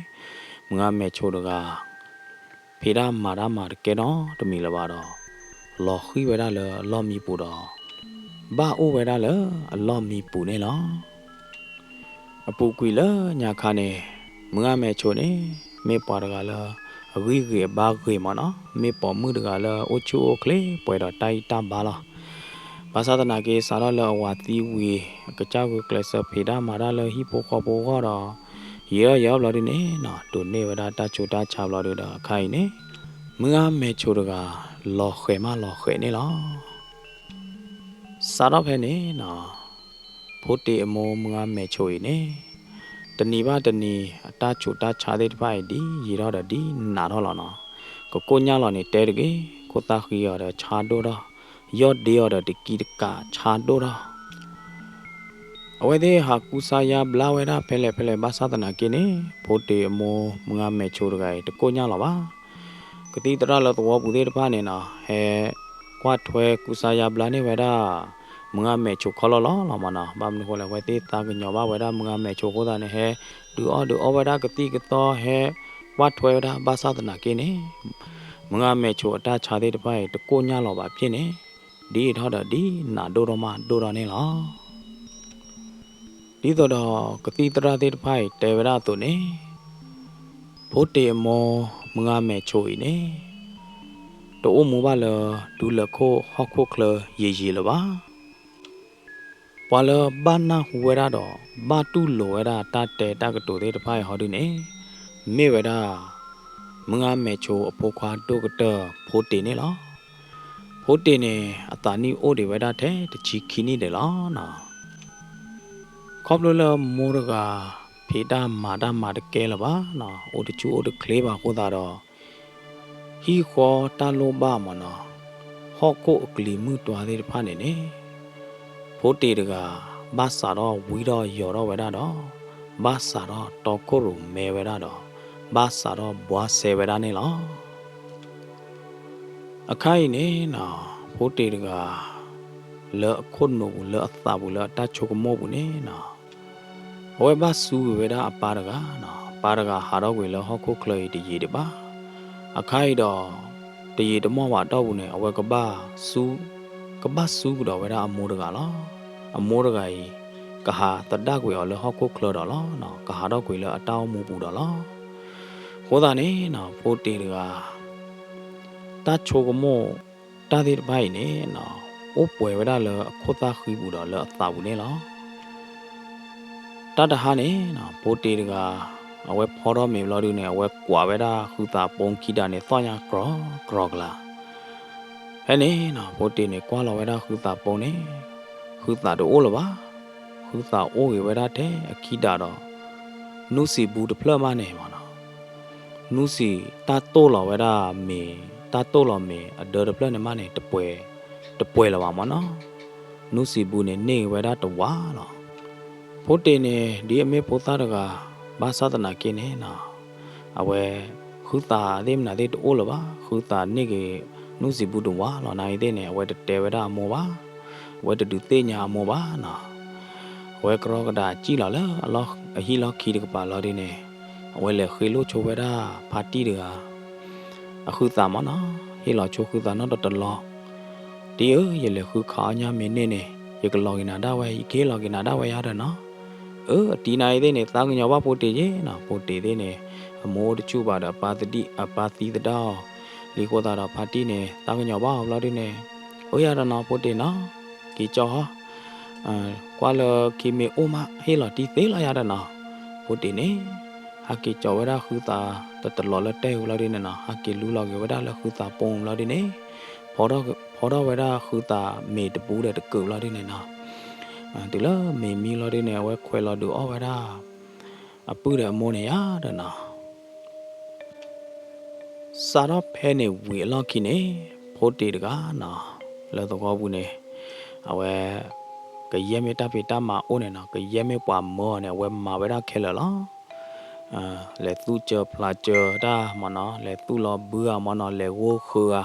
မုၢ်ဂၤမဲာ်ဆိးတဂၤ ဖံးတၢ်မၤတၢ်မၤတကဲနီတမံၤလၢၤဘၣ်ဒီး လီၤဃံၤဝဲဒၣ်လၢအလီၢ်မံပူၤဒီး ဘၣ်အိၣ်ဝဲဒၣ်လၢအလီၢ်မံပူၤန့ၣ်လီၤ. အပူၤကွံာ်လၢညါခါန့ၣ် မုၢ်ဂၤမဲာ်ဆိးန့ၣ် မ့ၢ်ပှၤတဂၤလၢ အဂံၢ်ဂ့ၤအဘါဂ့ၤမးနီၤ, မ့ၢ်ပိာ်မုၣ်တဂၤလၢအိၣ်ဆူၣ်အိၣ်ချ့ပှဲၤဒီးတၢ်အံၣ်တၢ်ဘါလီၤ. ဘၣ်ဆၣ်သနာ်က့ စးထီၣ်လၢအဝၤသံဝံၤ အကစၢ်ဂုာ်ကျဲးစၢးဖံးတၢ်မၤတၢ်လၢဟံၣ်ဖိဃီဖိအဂီၢ်ဒီး ယံာ်ထီၣ်ယံာ်ထီၣ်ဘျီဒုန့ၣ်နီၤ, ဒိးန့ၢ်ဝဲဒၣ်တၢ်ဆူးတၢ်ဆါဘျီဒုဒီး အခါအံၤန့ၣ် မုၢ်ဂၤမဲာ်ဆိးတဂၤ လီၤဃဲၤမးလီၤဃဲၤန့ၣ်လီၤ. စးထီၣ်ဖဲန့ၣ်နီၤ, ဖိတ့ၢ်အမိၢ်မုၢ်ဂၤမဲာ်ဆိးအံၤန့ၣ် တနံၤဘၣ်တနံၤ အတၢ်ဆူးတၢ်ဆါသ့ၣ်တဖၣ်အံၤ ဒ်ယံာ်ထီၣ်ဒီးဒ်နးထီၣ်လီၤနီၤ. ကကိၣ်ညၣ်လီၤန့ၣ်တဲတဂ့ၤ, ခိၣ်သၣ်ဃံအီၤဒီးဆါဒိၣ်ထီၣ်, ယီၢ်ဒ့အီၤဒီးတကံတကးဆါဒိၣ်ထီၣ် အဝဲသ့ၣ်ဟးကူစါယါဘျါဝဲဒၣ်ဖဲလဲၣ်ဖဲလဲၣ် ဘၣ်ဆၣ်သနာ်က့န့ၣ် ဖိတ့ၢ်အမိၢ်မုၢ်ဂၤမဲာ်ဆိးတဂၤအံၤ တကိၣ်ညၣ်လီၤဘၣ်. ကသံၣ်သရၣ်လၢသဝီပူၤသ့ၣ်တဖၣ်န့ၣ်နီၤ ဟဲကွၢ်ထွဲကူစါယါဘျါန့ၢ်ဝဲဒၣ် မုၢ်ဂၤမဲာ်ဆိးခီလီၤလီၤလီၤမးနီၤ. ဘၣ်မနုၤဃိလဲၣ် အဝဲသ့ၣ်သးကညီၤဘၣ်ဝဲဒၣ်မုၢ်ဂၤမဲာ်ဆိးအဃိသတးန့ၣ် ဟဲဒုးအီၣ်ဒုးအီဝဲဒၣ်ကသံၣ်ကသီ ဟဲကွၢ်ထွဲဝဲဒၣ် ဘၣ်ဆၣ်သနာ်က့န့ၣ် မုၢ်ဂၤမဲာ်ဆိးအတၢ်ဆါသ့ၣ်တဖၣ်အံၤ တကိၣ်ညၣ်လီၤဘၣ်ဖဲန့ၣ် ဒ်အံၤထီၣ်ဒီးဒ်နးဒိၣ်ထီၣ်မးဒိၣ်ထီၣ်န့ၣ်လီၤ. ဒ်သိးဒီးကသံၣ်သရၣ်သ့ၣ်တဖၣ်အံၤတဲဝဲဒၣ်အသိးန့ၣ် ဖိတ့ၢ်အမိၢ်မုၢ်ဂၤမဲာ်ဆိးအံၤန့ၣ် တအိၣ်မူဘၣ်လၢဒူလၢၢ်ခိၣ်ဟီၣ်ခိၣ်ချၢယံာ်ယံာ်လၢၤဘၣ်. ပှၤလၢဘၣ်နၢ်ဟူဝဲဒၣ်ဒီး ဘၣ်တူၢ်လိာ်ဝဲဒၣ်တၢ်တဲတၢ်ကတိၤသ့ၣ်တဖၣ်အံၤဟီဒုန့ၣ် မ့ၢ်ဝဲဒၣ် မုၢ်ဂၤမဲာ်ဆိးအဖိခွါဒိၣ်ကတၢၢ်ဖိတ့ၢ်န့ၣ်လီၤ. ဖိတ့ၢ်န့ၣ် အသးနံၣ်အိၣ်ဒံးဝဲဒၣ်ထဲတဆံခံနံၣ်ဒံးလီၤနီၤ. ခီဖျိလၢမိၢ်တဂၤ ဖံးတၢ်မၤတၢ်မၤတကဲလၢၤဘၣ်နီၤ, အိၣ်တဆူၣ်အိၣ်တချ့ဘၣ်အဃိသတးဒီး ဟံၣ်ဃီတၢ်လိၣ်ဘၣ်မးနီၤ, ဟီၣ်ခိၣ်အကလံၤမုၢ်တွၤသ့ၣ်တဖၣ်န့ၣ်န့ၣ် ဖိတ့ၢ်တဂၤ ဘၣ်စးထီၣ်ဝံထီၣ်ယိာ်ထီၣ်ဝဲဒၣ်ဒီး ဘၣ်စးထီၣ်တီခိၣ်ရိၣ်မဲဝဲဒၣ်ဒီး ဘၣ်စးထီၣ်ဘှါစဲဝဲဒၣ်န့ၣ်လီၤ. အခါအံၤန့ၣ်နီၤ, ဖိတ့ၢ်တဂၤ လၢအခိၣ်နူာ်ပူၤ လၢအသးပူၤလၢအတၢ်ဆိကမိၣ်ပူၤန့ၣ်နီၤ, အဝဲဘၣ်စူးကွံာ်ဝဲဒၣ်အပၢ်တဂၤနီၤ, အပၢ်တဂၤဟးထီၣ်ကွံာ်လၢဟီၣ်ခိၣ်ချၢအံၤတယံာ်ဒံးဘၣ်. အခါအံၤဒီး တယံာ်တမီၢ်ဘၣ်အတီၢ်ပူၤန့ၣ် အဝဲကဘၣ်စူး, ကဘၣ်စူးကဒီးဝဲဒၣ်အမိၢ်တဂၤလီၤ. အမိၢ်တဂၤအံၤ ကဟးသဒၣ်ကွံာ်အီၤလၢဟီၣ်ခိၣ်ချၢဒီးလီၤ, ကဟးထီၣ်ကွံာ်လၢအတၢ်အိၣ်မူပူၤဒီးလီၤ. အဃိသတးန့ၣ်နီၤ, ဖိတ့ၢ်တဂၤ တၢ်ဆိကမိၣ်တၢ်သ့ၣ်တဖၣ်အံၤန့ၣ်နီၤ, အိၣ်ပှဲၤဝဲဒၣ်လၢအခိၣ်သၣ်ဃံပူၤဒီးလၢအသးပူၤန့ၣ်လီၤ. တၢ်တဟါန့ၣ်နီၤ ဖိတ့ၢ်တဂၤ အဝဲဖီထီၣ်မ့ၤဘျီဒုန့ၣ် အဝဲကွၢ်ဝဲဒၣ်ဃုသးပိခံဒးန့ၣ် သီၣ်ညါကြီကြီကလၤ. ဖဲန့ၣ်နီၤ ဖိတ့ၢ်န့ၣ် ကွၢ်လီၤဝဲဒၣ်ဃုသးပိန့ၣ် ဃုသးတအိၣ်လၢၤဘၣ်. ဃုသးအိၣ်ဂ့ၤဝဲဒၣ်ထဲအခံဒးဒီး နူစံးဘူးတဖျၢၣ်မးန့ၣ်မ့ၢ်နီၤ နူစံးတၢ်တိၢ်လီၤဝဲဒၣ်မ့ၤ, တၢ်တိၢ်လီၤမ့ၤအဒၢတဖျၢၣ်န့ၣ်မးန့ၣ် တပှဲၤ, တပှဲၤလၢၤဘၣ်မ့ၢ်နီၤ. နူစံးဘူးန့ၣ် န့ၢ်ဂ့ၤဝဲဒၣ်တဝးလီၤ. ဖိတ့ၢ်န့ၣ် ဒ်အမ့ၢ်ဖိသၣ်တဂၤ ဘၣ်ဆၣ်သနာ်က့န့ၣ်နီၤ အဝဲ ဃုသးသ့ၣ်မနုၤသ့ၣ်တအိၣ်လၢၤဘၣ်. ဃုသးန့ၢ်က့ၤ နူစံးဘူးတဝးလီၤ. နာ်အံၤသ့ၣ်န့ၣ် အဝဲတတဲဝဲဒၣ်အမိၢ်ဘၣ်. အဝဲတဒုးသ့ၣ်ညါအမိၢ်ဘၣ်နီၤ. အဝဲကရီကဒးစံၣ်လီၤလၢအဟံၣ်လီၢ်ခံတကပၤလီၤဒုန့ၣ် အဝဲလဲၤဃ့လိၣ်ဆိဝဲဒၣ်ဖါတံၢ်တဂၤ အဃုသးမ့ၢ်နီၤ, ဟ့ၣ်လီၤဆိဃုသးနီတတလီၤ, တံၢ်ဧၢ, ယလဲၤဃုခးအီၣ်ညၣ်မ့ၤန့ၣ်န့ၣ် ယကလီၤက့ၤနၤဒၣ်ဝဲ, ယကဟ့ၣ်လီၤက့ၤနၤဒၣ်ဝဲယါဒီးနီၤ. အၢ အတံၤနာ်အံၤသ့ၣ်န့ၣ် သးကညီၤဘၣ်ဖိတ့ၢ်ယ့နီၤ. ဖိတ့ၢ်သ့ၣ်န့ၣ် အမိၢ်အိၣ်တဆူၣ်ဘၣ်ဒီး အပၢ်သံသဒၣ်အီၤ, လံၤဃိသးဒီးဖါတံၢ်န့ၣ် သးကညီၤဘၣ်အီၤဘျီဒုန့ၣ်, အၢ ယါဒီးနီၤ ဖိတ့ၢ်နီၤ, က့ၤကၠီဟီ ကွၢ်လၢခံမ့ၢ်အိၣ်မး ဟ့ၣ်လီၤတံၢ်သ့လီၤယါဒီးနီၤ. ဖိတ့ၢ်န့ၣ် ဟးက့ၤကၠီဝဲဒၣ်ဃုသးတတလီၤလၢတဲာ်ဝံၤလီၤဒုန့ၣ်နီၤ, ဟးက့ၤလူလီၤက့ၤဝဲဒၣ်လၢဃုသးပိဘျီဒုန့ၣ်, ဖီထီၣ်ဝဲဒၣ်ဃုသးမ့ၤတဘူးဒီးတကုာ်ဘျီဒုန့ၣ်နီၤ. တုၤလၢမ့ၤမံလီၤဒုန့ၣ် အဝဲခွဲးလီၤဒုးအီၣ်ဝဲဒၣ် အပုၢ်ဒီးအမိၢ်န့ၣ်ယါဒီးနီၤ. စးထီၣ်ဖဲန့ၣ်ဝံၤအလီၢ်ခံန့ၣ် ဖိတ့ၢ်တဂၤနီၤ လၢသဝီပူၤန့ၣ် အဝဲ ကယဲၢ်မ့ၢ်တၢ်ဖံးတၢ်မၤအိၣ်န့ၣ်နီၤ, ကယဲၢ်မ့ၢ်ပှၤမၢအီၤန့ၣ် အဝဲမၤဝဲဒၣ်ခဲလၢာ်လီၤ. လဲၤသူၣ်စၢဖျးစၢတၢ်မ့ၢ်နီၤ, လဲၤသူၣ်လီၤဘုဧါမ့ၢ်နီၤ, လဲၤဂိၢ်ဃၢဧါ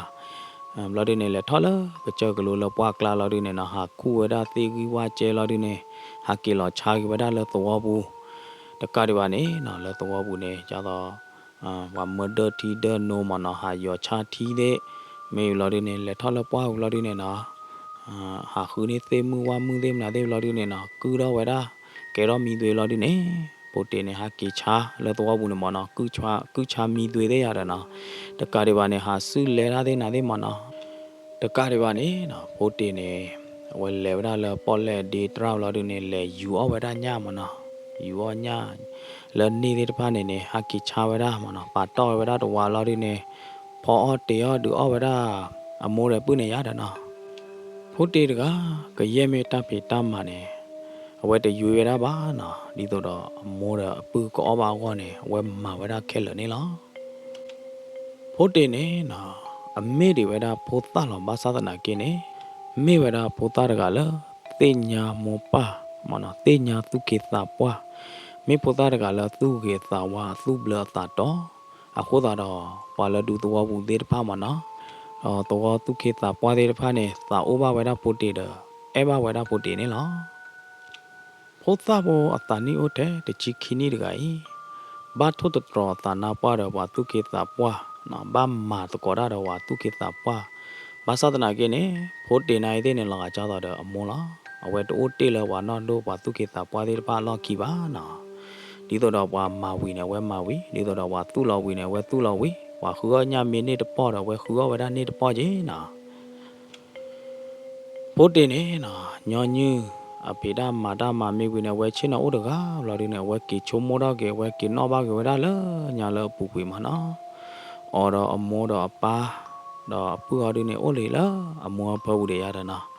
ဘျီဒုန့ၣ် လဲၤထီၣ်လၢကစၢၢ်ကလိလၢပှၢ်ကျါလီၤဒုန့ၣ်နီၤ, ဟးခူၣ်ဝဲဒၣ်သ့ၣ်ဂံၢ်ဝၣ်ကဲလီၤဒုန့ၣ်, ဟးက့ၤလီၤဆါက့ၤဝဲဒၣ်လၢသဝီပူၤ, တကးဒံးဘၣ်န့ၣ်နီၤ လၢသဝီပူၤန့ၣ် ဒ်သိး ပှၤမၢဒၢထံဒၢနိမ့ၢ်နီၤ, ဟးယီၤဆါထံသ့ၣ် မ့ၢ်ဝံၤလီၤဒုန့ၣ် လဲၤထီၣ်လၢပှၢ်ဝံၤလီၤဒုန့ၣ်နီၤ, ဟးဃုန့ၢ်သ့ၣ်မုၣ်ဝၣ်မုၣ်သ့ၣ်မနုၤသ့ၣ်လီၤဒုန့ၣ်နီၤ, ကုၢ်ထီၣ်ဝဲဒၣ် ကဲထီၣ်မံသွ့လီၤဒုန့ၣ်, ဖိတ့ၢ်န့ၣ် ဟးက့ၤဆါလၢသဝီပူၤန့ၣ်မ့ၢ်နီၤ, ကုၢ်ဆါမံသွ့သ့ၣ်ယါဒီးနီၤ, တကးဒံးဘၣ်န့ၣ် ဟးစုလဲတၢ်သ့ၣ်နၤသ့ၣ်မ့ၢ်နီၤ, တကးဒံးဘၣ်န့ၣ်နီၤ ဖိတ့ၢ်န့ၣ် အဝဲလဲၤဝဲဒၣ်လၢပီၣ်လဲၣ်ဒ့တြၢ်လီၤဒုန့ၣ် လဲၤယူၤအီၣ်ဝဲဒၣ်ညၣ်မ့ၢ်နီၤ, ယူၤအီၣ်ညၣ် လၢန့ၣ်သ့ၣ်တဖၣ်န့ၣ်န့ၣ် ဟးက့ၤဆါဝဲဒၣ်မ့ၢ်နီၤ, ပာ်တီၢ်ဝဲဒၣ်တဝးလီၤဒုန့ၣ် ဖီအီၣ်တ့ၤအီၣ်ဒုးအီၣ်ဝဲဒၣ် အမိၢ်ဒီးပုၢ်န့ၣ်ယါဒီးနီၤ, ဖိတ့ၢ်တဂၤ ကယဲၢ်မ့ၢ်တၢ်ဖံးတၢ်မၤန့ၣ် အဝဲတယွ့ဝဲဒၣ်ဘၣ်နီၤ, ဒ်သိးဒီးအမိၢ်ဒီးအပုၢ်ကအီၣ်ဘၣ်အဂီၢ်န့ၣ် အဝဲမၤဝဲဒၣ်ခဲလၢာ်န့ၣ်လီၤ. ဖိတ့ၢ်န့ၣ်နီၤ အမ့ၢ်ဒံးဝဲဒၣ်ဖိသၣ်လီၤ, ဘၣ်ဆၣ်သနာ်က့န့ၣ် မ့ၢ်ဝဲဒၣ်ဖိသၣ်တဂၤလၢ သ့ၣ်ညါမိၢ်ပၢ်မ့ၢ်နီၤ, သ့ၣ်ညါသူၣ်က့သးပှၢ်, မ့ၢ်ဖိသၣ်တဂၤလၢသူၣ်ဂ့ၤသးဝါ သူၣ်ဘျၢအသးတီ, အဃိသတးဒီး ပှၤလၢဒူသဝီပူၤသ့ၣ်တဖၣ်မ့ၢ်နီၤ, ဒီးသဝီသူၣ်က့သးပှၢ်သ့ၣ်တဖၣ်န့ၣ် သးအိၣ်ဘၣ်ဝဲဒၣ်ဖိတ့ၢ်ဒီး အဲၣ်ဘၣ်ဝဲဒၣ်ဖိတ့ၢ်န့ၣ်လီၤ. ဖိသၣ်ဖိအသးနံၣ်အိၣ်ထဲတဆံခံနံၣ်တဂၤအံၤ ဘၣ်ထိၣ်သတြီၤအသးနါပှၢ်ဒီးပှၤသူၣ်က့သးပှၢ်, ဘၣ်မၤသကိးတၢ်ဒီးပှၤသူၣ်က့သးပှၢ်, ဘၣ်ဆၣ်သနာ်က့န့ၣ် ဖိတ့ၢ်နၤအံၤသ့ၣ်န့ၣ် လီၤဂာ်ကၢ်သိးဒီးအမိၢ်လီၤ. အဝဲတအိၣ်တ့ၢ်လၢပှၤနီၢ်ဒိၣ်ပှၤသူၣ်က့သးပှၢ်သ့ၣ်တဖၣ်အလီၢ်ခံဘၣ်နီၤ. ဒ်သိးဒီးပှၤမၤဝံၤန့ၣ် အဝဲမၤဝံၤ, ဒ်သိးဒီးပှၤသူၣ်လီၤဝံၤန့ၣ် အဝဲသူၣ်လီၤဝံၤ, ပှၤဃုအီၣ်ညၣ်မ့ၢ်န့ၢ်တပီၢ်ဒီး အဝဲဃုအီၣ်ဝဲဒၣ်န့ၢ်တပီၢ်က့ၤနီၤ. ဖိတ့ၢ်န့ၣ်နီၤ ညီနုၢ်အဖံးတၢ်မၤတၢ်မၤမ့ၢ်ဝံၤန့ၣ် အဝဲဆ့ၣ်နီၤအိၣ်တဂၤဘျီဒုန့ၣ် အဝဲက့ၤဆိကမိၣ်ထီၣ်က့ၤ အဝဲက့ၤနီၣ်ဘၣ်က့ၤဝဲဒၣ်လၢညါလၢအပူၤကွံာ်မ့ၢ်နီၤ. အီၤဒီးအမိၢ်ဒီးအပၢ် ဒီးအပုၢ်အီၤဒုန့ၣ် အိၣ်လံလၢအမိၢ်အဖၢပူၤဒံးယါဒီးနီၤ.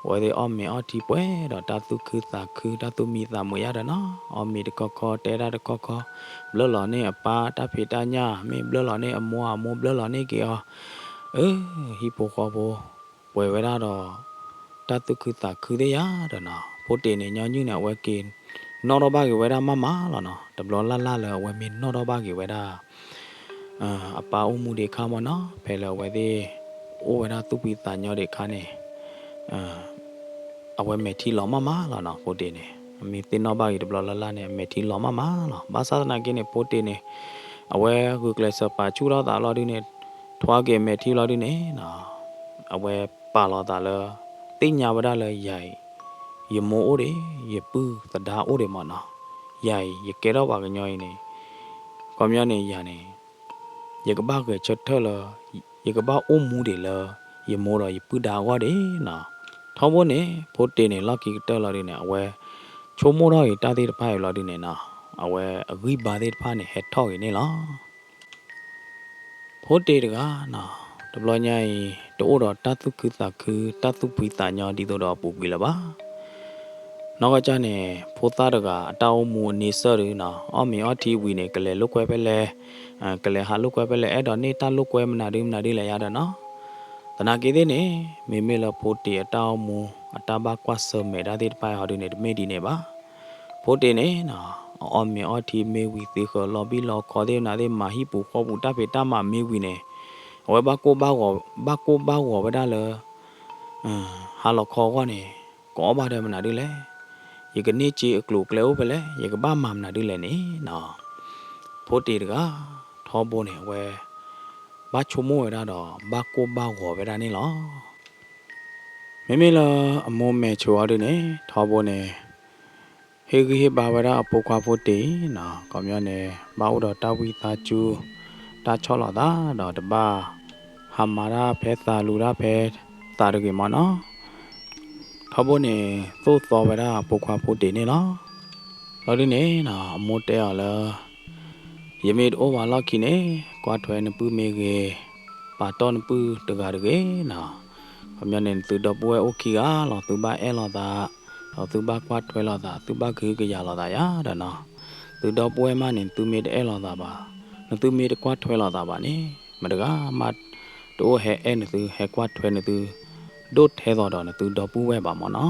အဝဲသ့ၣ်အီၣ်မ့ၤအီထံပှဲၤဒီးတၢ်သူၣ်ခုသးခု တၢ်သူၣ်မံသးမုာ်ယါဒီးနီၤ. အီၣ်မ့ၤတခီခီ တဲတၢ်တခီခီ, ဘျၢလီၤန့ၢ်အပၢ်တၢ်ဖံးတၢ်ညၣ်, မ့ၢ်ဘျၢလီၤန့ၢ်အမိၢ် အမိၢ်ဘျၢလီၤန့ၢ်က့ၤအီၤ. အၢ ဟံၣ်ဖိဃီဖိ ပှဲၤဝဲဒၣ်ဒီး တၢ်သူၣ်ခုသးခုသ့ၣ်ယါဒီးနီၤ. ဖိတ့ၢ်န့ၣ် ညီနုၢ်န့ၣ် အဝဲက့ၤနီၣ်ထီၣ်ဘၣ်က့ၤဝဲဒၣ်မးမးလီၤနီၤ. တဘျီလၢ်လၢ်လၢအဝဲမ့ၢ်နီၣ်ထီၣ်ဘၣ်က့ၤဝဲဒၣ် အပၢ်အိၣ်မူဒံးအခါမ့ၢ်နီၤ, ဖဲလၢအဝဲသ့ၣ် အိၣ်ဝဲဒၣ်သူၣ်ဖှံသးညီဒံးအခါန့ၣ် အဝဲမဲာ်ထံလီၤမးမးလီၤနီၤ. ဖိတ့ၢ်န့ၣ် မ့ၢ်သ့ၣ်နီၣ်ဘၣ်က့ၤတဘျီလၢ်လၢ်န့ၣ် အမဲာ်ထံလီၤမးမးလီၤ. ဘၣ်ဆၣ်သနာ်က့န့ၣ် ဖိတ့ၢ်န့ၣ် အဝဲဂုာ်ကျဲးစၢးပာ်ဆူၣ်ထီၣ်သးလီၤဒုန့ၣ် ထွါက့ၤအမဲာ်ထံလီၤဒုန့ၣ်နီၤ, အဝဲပာ်လီၤသးလၢ သ့ၣ်ညါဝဲဒၣ်လၢယၤအံၤ ယမိၢ်အိၣ်ဒံး ယပုၢ်သဒါအိၣ်ဒံးမ့ၢ်နီၤ, ယၤအံၤ ယကဲထီၣ်ပှၤကညီအံၤန့ၣ် ခီပညီန့ၣ် ယၤန့ၣ် ယကဘၣ်ဂဲၤဆၢထၢၣ်လၢ ယကဘၣ်အိၣ်မူဒံးလၢ ယမိၢ်ဒီးယပုၢ်ဒါအဂီၢ်ဒံးနီၤ. ထီဘိန့ၣ် ဖိတ့ၢ်န့ၣ် လီၢ်ခံကတၢၢ်လီၤဒုန့ၣ် အဝဲဆ ဆိကမိၣ်ထီၣ်ဂ့ၤတၢ်သ့ၣ်တဖၣ်အံၤလီၤဒုန့ၣ်နီၤ, အဝဲအဂံၢ်ဘါသ့ၣ်တဖၣ်န့ၣ် ဟဲထီၣ်ဂ့ၤန့ၣ်လီၤ. ဖိတ့ၤတဂၤနီၤ, တဘျီညါအံၤ တအိၣ်ဒီးတၢ်သူၣ်ခုသးခု တၢ်သူၣ်ဖှံသးညီဒ်သိးဒီးအပူၤကွံာ်လၢၤဘၣ်. နီၢ်ကီၢ်ကၢ်န့ၣ် ဖိသၣ်တဂၤအတၢ်အိၣ်မူအန့ဆၢၣ်ဒုနီၤ, အီၣ်မ့ၤအီထံဝံၤန့ၣ် ကလဲၤလိာ်ကွဲဖဲလဲၣ်, ကလဲၤဟးလိာ်ကွဲဖဲလဲၣ်, အဲၣ်ဒိးန့ၢ်တၢ်လိာ်ကွဲမနုၤဒုမနုၤဒုလဲၣ်ယါဒီးနီၤ. သနာ်က့သ့ၣ်န့ၣ် မ့မ့ၢ်လၢဖိတ့ၤအတၢ်အိၣ်မူ အတၢ်ဘၣ်ကွၢ်ဆၢၣ်မဲာ်တၢ်သ့ၣ်တဖၣ်အံၤဟီဒုန့ၣ် တမ့ၢ်ဒ်န့ၣ်ဘၣ်. ဖိတ့ၤန့ၣ်နီၤ, အအီၣ်မ့ၤအီထံမ့ၢ်ဝံၤ သ့ဃၢၤလီၤဘံၣ်လီၤခီသ့ၣ်မနုၤသ့ၣ် မၤဟံၣ်ပူၤဃီပူၤတၢ်ဖံးတၢ်မၤမ့ၢ်ဝံၤန့ၣ်, အဝဲဘၣ်ကိၢ်ဘၣ်ဂီၤ, ဘၣ်ကိၢ်ဘၣ်ဂီၤဝဲဒၣ်လၢ ဟါလီၤခီအဂီၢ်န့ၣ် ကအီၣ်ဘၣ်ဒီးမနုၤဒုလဲၣ်, ယကန့ၢ်စ့အကျိၤအကျဲအိၣ်ဖဲလဲၣ်, ယကဘၣ်မၤမနုၤဒုလဲၣ်န့ၣ်နီၤ. ဖိတ့ၤတဂၤ ထီဘိန့ၣ် အဝဲ ဘၣ်ဆိကမိၣ်ဝဲဒၣ်ဒီး ဘၣ်ကိၢ်ဘၣ်ဂီၤဝဲဒၣ်န့ၣ်လီၤ. မ့မ့ၢ်လၢအမိၢ်မဲာ်ဆိးအီၤဒုန့ၣ် ထီဘိန့ၣ် ဟ့ၣ်ဂံၢ်ဟ့ၣ်ဘါဝဲဒၣ်အဖိခွါဖိတ့ၤအံၤနီၤ, ခီပညီန့ၣ် ဘၣ်အိၣ်ဒီးတၢ်ဝံသးစူၤ တၢ်ဆီၣ်လီၤသး ဒီးတဘၣ် ဟးမၤတၢ်ဖဲသးလူၤတၢ်ဖဲသးတဂ့ၤမၢ်နီၤ. ထီဘိန့ၣ် သိၣ်သီဝဲဒၣ်အဖိခွါဖိတ့ၤန့ၣ်လီၤ. လီၤဒုန့ၣ်နီၤ အမိၢ်တဲအီၤလၢ ယမ့ၢ်တအိၣ်ဘၣ်လီၢ်ခံန့ၣ် ကွၢ်ထွဲနပုၢ်မ့ၢ်ဂ့ၤ, ပာ်တီၢ်နပုၢ်တဂၤတဂ့ၤနီၤ. ခီပညီန့ၣ် နသုဒီပုၢ်ဝဲၢ်အိၣ်ခံဂၤလီၤ, သုဘၣ်အဲၣ်လိာ်သး, ဒီးသုဘၣ်ကွၢ်ထွဲလိာ်သး, သုဘၣ်ကဟုကယာ်လိာ်သးယါဒီးနီၤ. သုဒီပုၢ်ဝဲၢ်မးန့ၣ် နသုမ့ၢ်တအဲၣ်လိာ်သးဘၣ်, နသုမ့ၢ်တကွၢ်ထွဲလိာ်သးဘၣ်န့ၣ် မတဂၤမး တအိၣ်ဟဲအဲၣ်နသု ဟဲကွၢ်ထွဲနသု ဒိၣ်ထဲသိးဒီးနသုဒီပုၢ်ဝဲၢ်ဘၣ်မၢ်နီၤ.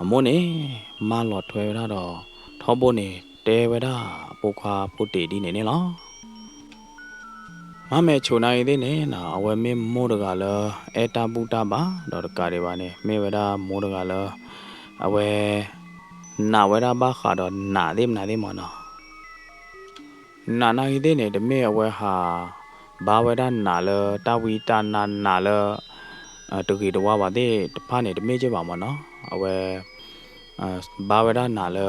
အမိၢ်န့ၣ် မၢလီၤထွဲဝဲဒၣ်ဒီး ထီဘိန့ၣ် တဲဝဲဒၣ်အဖိခွါဖိတ့ၤဒ်န့ၣ်န့ၣ်လီၤ. မါမဲာ်ဆိးနၤအံၤသ့ၣ်န့ၣ်နီၤ အဝဲမ့ၢ်မိၢ်တဂၤလၢ အဲၣ်တၢ်ဘူၣ်တၢ်ဘါ ဒီးတကးဒံးဘၣ်န့ၣ် မ့ၢ်ဝဲဒၣ်မိၢ်တဂၤလၢ အဝဲ နာ်ဝဲဒၣ်ဘၣ်ဃးဒီးနာ်သ့ၣ်မနုၤသ့ၣ်မၢ်နီၤ. နာ်နၤဂ့ၤသ့ၣ်န့ၣ် တမ့ၢ်အဝဲဟး ဘါဝဲဒၣ်နာ်လၢတၢ်ဝံတၢ်နါနာ်လၢ တဂ့ၤတဝါဘၣ်သ့ၣ်တဖၣ်န့ၣ် တမ့ၢ်က့ဘၣ်မၢ်နီၤ. အဝဲ ဘါဝဲဒၣ်နာ်လၢ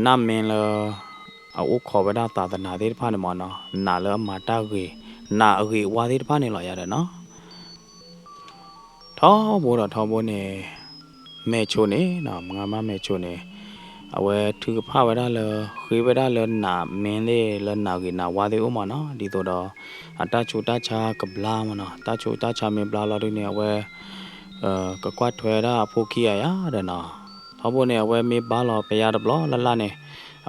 နၢ်မ့ၢ်လၢ အအိၣ်ခိးဝဲဒၣ်သးသနာ်သ့ၣ်တဖၣ်န့ၣ်မၢ်နီၤ, နာ်လၢအမၤတၢ်ဂ့ၤ, နာ်အဂ့ၤအဝါသ့ၣ်တဖၣ်န့ၣ်လီၤယါဒီးနီၤ. ထီဘိဒီးထီဘိန့ၣ် မဲာ်ဆိးန့ၣ်နီၤ, မါမဲာ်ဆိးန့ၣ် အဝဲထုကဖၣ်ဝဲဒၣ်လၢ ဃ့ဝဲဒၣ်လၢနၢ်မ့ၢ်သ့ၣ်လၢနၢ်ဂ့ၤနၢ်ဝါသ့ၣ်အိၣ်မၢ်နီၤ, ဒ်သိးဒီး အတၢ်ဆူးတၢ်ဆါကဘျါမၢ်နီၤ, တၢ်ဆူးတၢ်ဆါမ့ၢ်ဘျါလီၤဒုန့ၣ် အဝဲ ကကွၢ်ထွဲဒၣ်အဖိခံဂၤယါဒီးနီၤ. ထီဘိန့ၣ် အဝဲမ့ၢ်ဘါလီၤဖဲယါတဘျီလၢ်လၢ်န့ၣ်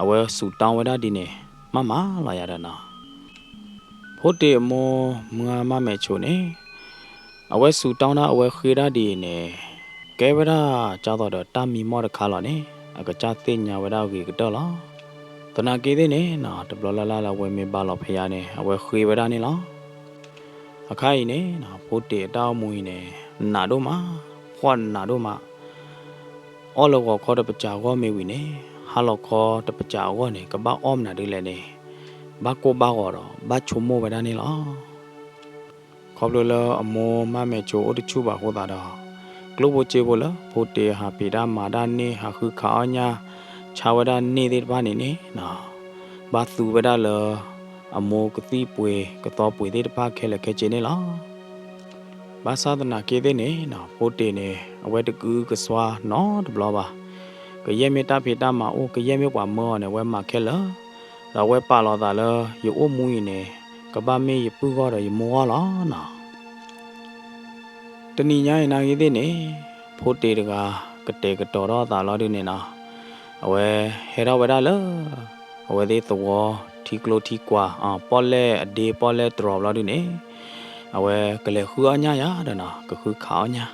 အဝဲစူးတၢ်ဝဲဒၣ်ဒ်န့ၣ် မးမးလီၤယါဒီးနီၤ. ဖိတ့ၢ်အမိၢ်မါမဲာ်ဆိးန့ၣ် အဝဲစူးတၢ်ဒၣ်အဝဲဃ့ဒၣ်ဒ်အံၤန့ၣ် ကဲဝဲဒၣ်ကၢ်သိးဒီးတၢ်မံမီၢ်တခါလီၤန့ၣ် အကစၢ်သ့ၣ်ညါဝဲဒၣ်ဂ့ၤကတၢၢ်လီၤ. သနာ်က့သ့ၣ်န့ၣ်နီၤ တဘျီလၢ်လၢ်လၢအဝဲမ့ၢ်ဘါလီၤဖဲယါန့ၣ် အဝဲဃ့ဝဲဒၣ်န့ၣ်လီၤ. အခါအံၤန့ၣ်နီၤ ဖိတ့ၢ်အတၢ်အိၣ်မူအံၤန့ၣ် နာ်ဒိၣ်မး, ဖှီၣ်နာ်ဒိၣ်မး, အီၣ်လၢဂီၤခီတပစၢၤအဂီၢ်မ့ၢ်ဝံၤန့ၣ် ဟါလီၤခီတပစၢၤအဂီၢ်န့ၣ် ကဘၣ်အီၣ်မနုၤဒ်လဲၣ်န့ၣ် ဘၣ်ကိၢ်ဘၣ်ဂီၤဒီး ဘၣ်ဆိကမိၣ်ဝဲဒၣ်န့ၣ်လီၤ. ခီဖျိလၢအမိၢ်မါမဲာ်ဆိးအိၣ်တဆူၣ်ဘၣ်အဃိသတးဒီး ကျိၣ်ဖိစ့ဖိလၢ ဖိတ့ၢ်ဟးဖံးတၢ်မၤတၢ်န့ၢ် ဟးဃုခးအီၣ်ညၣ် ဆါဝဲဒၣ်န့ၢ်သ့ၣ်တဖၣ်န့ၣ်န့ၣ်နီၤ ဘၣ်သူဝဲဒၣ်လၢ အမိၢ်ကသံၣ်ပှ့ၤကသီပှ့ၤသ့ၣ်တဖၣ်ခဲလၢာ်ခဲဆ့န့ၣ်လီၤ. ဘၣ်ဆၣ်သနာ်က့သ့ၣ်န့ၣ်နီၤ ဖိတ့ၢ်န့ၣ် အဝဲတကအုကစွါနီတဘျီဘၣ်. ကယဲၢ်မ့ၢ်တၢ်ဖံးတၢ်မၤအိၣ် ကယဲၢ်မ့ၢ်ပှၤမၢအီၤန့ၣ် အဝဲမၤခဲလၢာ်, ဒီးအဝဲပာ်လီၤသးလၢ ယအိၣ်မူအံၤန့ၣ် ကဘၣ်မ့ၢ်ယပုၢ်ဂီၢ်ဒီးယမိၢ်ဂီၢ်လီၤနီၤ. တနံၤညါအံၤနာ်ဂ့ၤသ့ၣ်န့ၣ် ဖိတ့ၢ်တဂၤ ကတဲာ်ကတီၤထီၣ်အသးလီၤဒုန့ၣ်နီၤ အဝဲဟဲထီၣ်ဝဲဒၣ်လၢ အဝဲသ့ၣ်သဝီထံကျိထံကွာ် ပီၣ်လဲၣ်အဒ့ပီၣ်လဲၣ်တြီၤဘျီဒုန့ၣ် အဝဲကလဲၤဃုအီၣ်ညၣ်ယါဒီးနီၤ ကဃုခးအီၣ်ညၣ်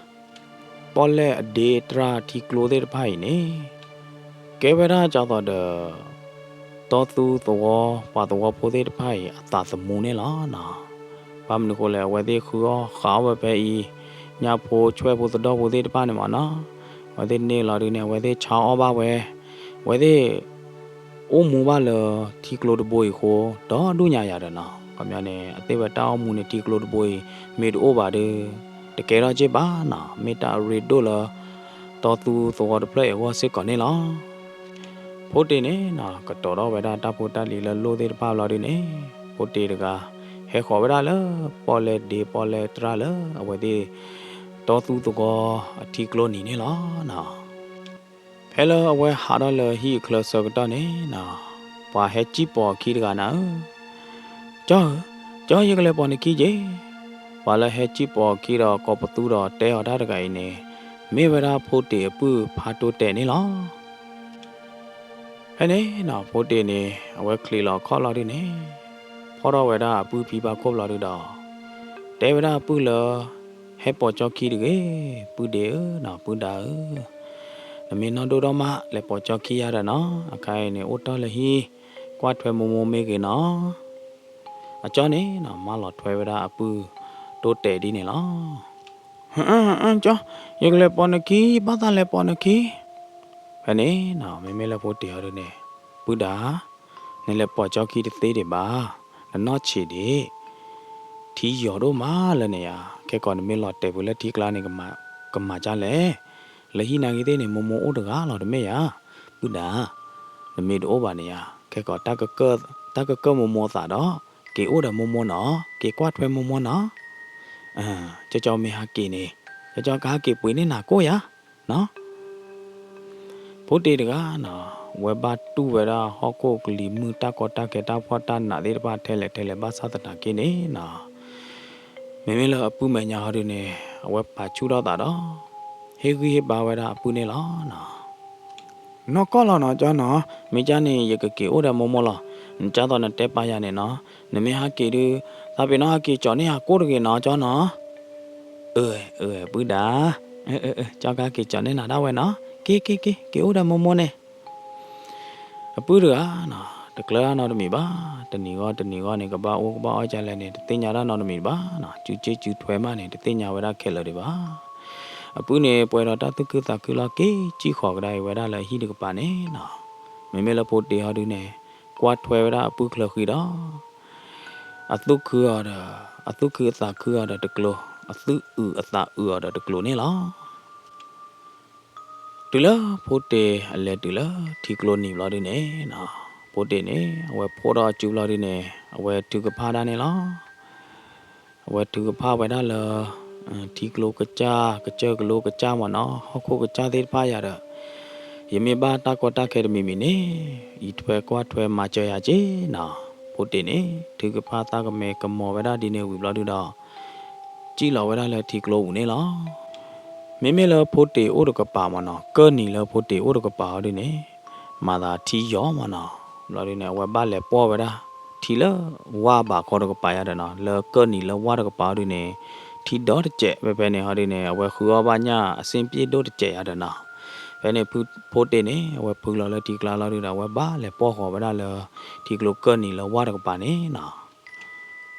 ပီၣ်လဲၣ်အဒ့တြီၤထံကျိသ့ၣ်တဖၣ်အံၤန့ၣ် ကဲဝဲဒၣ်ကၢ်သိးဒီး တီသူသဝီ ပှၤသဝီဖိသ့ၣ်တဖၣ်အံၤ အသးသမူန့ၣ်လီၤနီၤ. ဘၣ်မနုၤဃိလဲၣ် အဝဲသ့ၣ်ဃုအီၣ်ဃးအီၣ်ဝဲဖဲအံၤ ညၣ်ဖိဆွဲၣ်ဖိသဒီၣ်ဖိသ့ၣ်တဖၣ်န့ၣ်မၢ်နီၤ အဝဲသ့ၣ်န့ၢ်လီၤဒုန့ၣ် အဝဲသ့ၣ်ဆါအီၣ်ဘၣ်ဝဲ အဝဲသ့ၣ် အိၣ်မူဘၣ်လၢထံကျိတဘိအံၤအဃိ ဒီဒူၣ်ညါယၤဒီးနီၤ ခီပညီန့ၣ် အသ့ၣ်ဝဲတၢ်အိၣ်မူန့ၣ် ထံကျိတဘိအံၤ မ့ၢ်တအိၣ်ဘၣ်ဒီး တကဲထီၣ်က့ၢ်ဘၣ်နီၤ မ့ၢ်တၢ်အရ့ဒိၣ်လၢ တီသူသဝီတဖျၢၣ်အံၤအဂီၢ်စ့ၢ်ကီးန့ၣ်လီၤ. ဖိတ့ၢ်န့ၣ်နီၤ ကတီၤထီၣ်ဝဲဒၣ်တၢ်ဖိတၢ်လံၤလၢလိၣ်သ့ၣ်တဖၣ်ဘျီဒုန့ၣ် ဖိတ့ၢ်တဂၤ ဟဲဃီၤဝဲဒၣ်လၢ ပီၣ်လဲၣ်ဒ့ပီၣ်လဲၣ်တြီၤလၢ အဝဲသ့ၣ် တီသူသဝီအထံကျိနံၤန့ၣ်လီၤနီၤ. ဖဲလၢအဝဲဟးထီၣ်လၢဟံၣ်အချၢဆၢကတီၢ်န့ၣ်နီၤ, ပှၤဟဲစံၣ်ပိာ်အခံတဂၤနၤဧၢ, ကၠီဧၢ, ကၠီ ယကလဲၤပိာ်နခံက့ၢ်. ပှၤလၢဟဲစံၣ်ပိာ်အခံဒီးကိးပသူဒီးတဲအီၤတၢ်တဂၤအံၤန့ၣ်, မ့ၢ်ဝဲဒၣ်ဖိတ့ၤအပုၢ်ဖါတိတဲာ်န့ၣ်လီၤ. ဖဲန့ၣ်နီၤ ဖိတ့ၤန့ၣ် အဝဲချံးလီၤခီၣ်လီၤဒုန့ၣ်, ဖီၣ်ထီၣ်ဝဲဒၣ်အပုၢ်ဖံဘၣ်ခိၣ်ဘျီဒုဒီး, တဲဝဲဒၣ်အပုၢ်လၢ ဟဲပိာ်ကၠီခံတဂ့ၤ, ပုၢ်ဒ့ဧၢနီၤ ပုၢ်ဒါဧၢ, နမ့ၢ်နီၢ်ဒိၣ်ထီၣ်မး လဲၤပိာ်ကၠီခံယါဒီးနီၤ, အခါအံၤန့ၣ် အိၣ်တ့ၢ်လၢဟံၣ်, ကွၢ်ထွဲမိၢ်မိၢ်မ့ၢ်ဂ့ၤနီၤ. အကၠီန့ၣ်နီၤ မၢလီၤထွဲဝဲဒၣ်အပုၢ်တိတဲာ်ဒ်န့ၣ်လီၤ. ဟအၢ ဟအၢ ကၠီ, ယကလဲၤပိာ်နခံ, ဘၣ်သးလဲၤပိာ်နခံ. ဖဲန့ၣ်နီၤ မ့မ့ၢ်လၢဖိတ့ၤအီၤဒုန့ၣ်, ပုၢ်ဒါ, နလဲၤပိာ်ကၠီခံတသ့ဒံးဘၣ်, နနီၢ်ဆံးဒံး, ထံယီၤဒိၣ်မးလၢန့ၣ်ယါ, ခဲကီးနမ့ၢ်လီၤတဲာ်ဖုးလၢထံကျါန့ၣ် ကမၤကၢ်လဲၣ်, လၢဟံၣ်နာ်က့ၤသ့ၣ်န့ၣ် မိၢ်မိၢ်အိၣ်တဂၤလီၤတမ့ၢ်ယါ, ပုၢ်ဒါ, နမ့ၢ်တအိၣ်ဘၣ်န့ၣ်ယါ, ခဲကီး တၢ်ကကၢၢ်မိၢ်မိၢ်သးဒီး, က့ၤအိၣ်ဒီးမိၢ်မိၢ်နီၤ, က့ၤကွၢ်ထွဲမိၢ်မိၢ်နီၤ. ကၠီကၠီမ့ၢ်ဟးက့ၤန့ၣ်, ကၠီကၠီကဟးက့ၤပှ့ၤန့ၢ်နၤကိၣ်ယါ, နီၤ. ဖိတ့ၤတဂၤနီၤ, ဝဲဘၣ်တူၢ်ဝဲဒၣ်ဟီၣ်ခိၣ်ကလံၤမုၢ်တၢ်ကီတၢ်ခဲတၢ်ဖှီၣ်တၢ်နးသ့ၣ်တဖၣ်ထဲလဲၣ်ထဲလဲၣ်ဘၣ်ဆၣ်သနာ်က့န့ၣ်နီၤ, မ့မ့ၢ်လၢအပုၢ်မဲာ်ညါဟီဒုန့ၣ် အဝဲပာ်ဆူၣ်ထီၣ်သးဒီး, ဟ့ၣ်ဂံၢ်ဟ့ၣ်ဘါဝဲဒၣ်အပုၢ်န့ၣ်လီၤနီၤ. နီၢ်ကီၢ်လီၤနီၤ ကၠီနီၤ, မ့ၢ်ကၢ်န့ၣ် ယကက့ၤအိၣ်ဒီးမိၢ်မိၢ်လီၤ. နကၢ်သိးနတဲပာ်ယၤန့ၣ်နီၤ, နမ့ၢ်ဟးက့ၤဒု, သးပ့ၤနီၣ်ဟးက့ၤကၠီၤန့ၢ်ယၤကိၣ်တဂ့ၤနီၤ ကၠီနီၤ. အၢ အၢ ပုၢ်ဒါ, ကၠီကဟဲက့ၤကၠီၤန့ၢ်နၤဒၣ်ဝဲနီၤ, က့ၤ က့ၤ က့ၤ က့ၤအိၣ်ဒီးမိၢ်မိၢ်န့ၣ်. အပုၢ်တဂၤနီၤ, တကျၢၤတၢ်နီတမံၤဘၣ်, တနံၤဂီၢ်တနံၤဂီၢ်န့ၣ် ကဘၣ်အိၣ်ကဘၣ်အီၣ်ကလဲၣ်န့ၣ် တသ့ၣ်ညါတၢ်နီတမံၤဘၣ်နီၤ, စုစ့စုထွဲမးန့ၣ် တသ့ၣ်ညါဝဲဒၣ်ခဲလၢာ်ဒံးဘၣ်. အပုၢ်န့ၣ် ပှဲၤဒီးတၢ်သူၣ်ခုသးခုလီၤ က့ၤစံၣ်ဃီၤကဒါအံၤဝဲဒၣ်လၢဟံၣ်တကပၤန့ၣ်နီၤ. မ့မ့ၢ်လၢဖိတ့ၤဟီဒုန့ၣ်, ကွၢ်ထွဲဝဲဒၣ်အပုၢ်ချၢဃံဒီး အသူၣ်ခုအီၤဒီး, အသူၣ်ခုအသးခုအီၤဒီးတကျိၤ, အသူၣ်အုးအသးအုးအီၤဒီးတကျိၤန့ၣ်လီၤ. တုၤလၢဖိတ့ၤအလဲၤတုၤလၢထံကျိနံၤဘျီဒုန့ၣ်နီၤ, ဖိတ့ၤန့ၣ် အဝဲဖှိၣ်ထီၣ်အစုဘျီဒုန့ၣ် အဝဲထုကဖၣ်ဒၣ်န့ၣ်လီၤ. အဝဲထုကဖၣ်ဝဲဒၣ်လၢ ထံကျိကစၢ်, ကစၢၢ်ကလိကစၢ်မ့ၢ်နီၤ, ဟီၣ်ခိၣ်ကစၢ်သ့ၣ်တဖၣ်ယၤဒီး, ယမ့ၢ်ဘၣ်တၢ်ကီတၢ်ခဲတမံၤမံၤန့ၣ်, အံးထွဲကွၢ်ထွဲမၤစၢၤယၤက့နီၤ. ဖိတ့ၤန့ၣ် ထုကဖၣ်သးကမဲာ်ကမီၤဝဲဒၣ်ဒ်န့ၣ်ဝံၤဘျီဒုဒီး, စံၣ်လီၤဝဲဒၣ်လၢထံကျိပူၤန့ၣ်လီၤ. မ့မ့ၢ်လၢဖိတ့ၤအိၣ်တကပၤမ့ၢ်နီၤ, ကၢၢ်နံၤလၢဖိတ့ၤအိၣ်တကပၤအီၤဒုန့ၣ်, မၤသးထံယီၤမ့ၢ်နီၤ. ဘျီဒုန့ၣ် အဝဲဘၣ်လဲၤပီၢ်ဝဲဒၣ် ထံလၢဝၢ်ဘးခီတကပၤယၤဒီးနီၤ, လၢကၢၢ်နံၤလၢဝၢ်တကပၤအီၤဒုန့ၣ်, ထံဒီတစဲးဖဲဖဲန့ၣ်ဟီဒုန့ၣ် အဝဲဃုအီၣ်ဘၣ်ညၣ်အဆ့ၣ်ပျ့ၣ်ဒိၣ်တစဲးယၤဒီးနီၤ. ဖဲန့ၣ်ဖိတ့ၤန့ၣ် အဝဲဖုလီၤလၢထံကျါလီၤဒုဒီး အဝဲဘၣ်လဲၤပီၢ်ဃီၤဝဲဒၣ်လၢ ထံကျိကၢၢ်နံၤလၢဝၢ်တကပၤန့ၣ်နီၤ.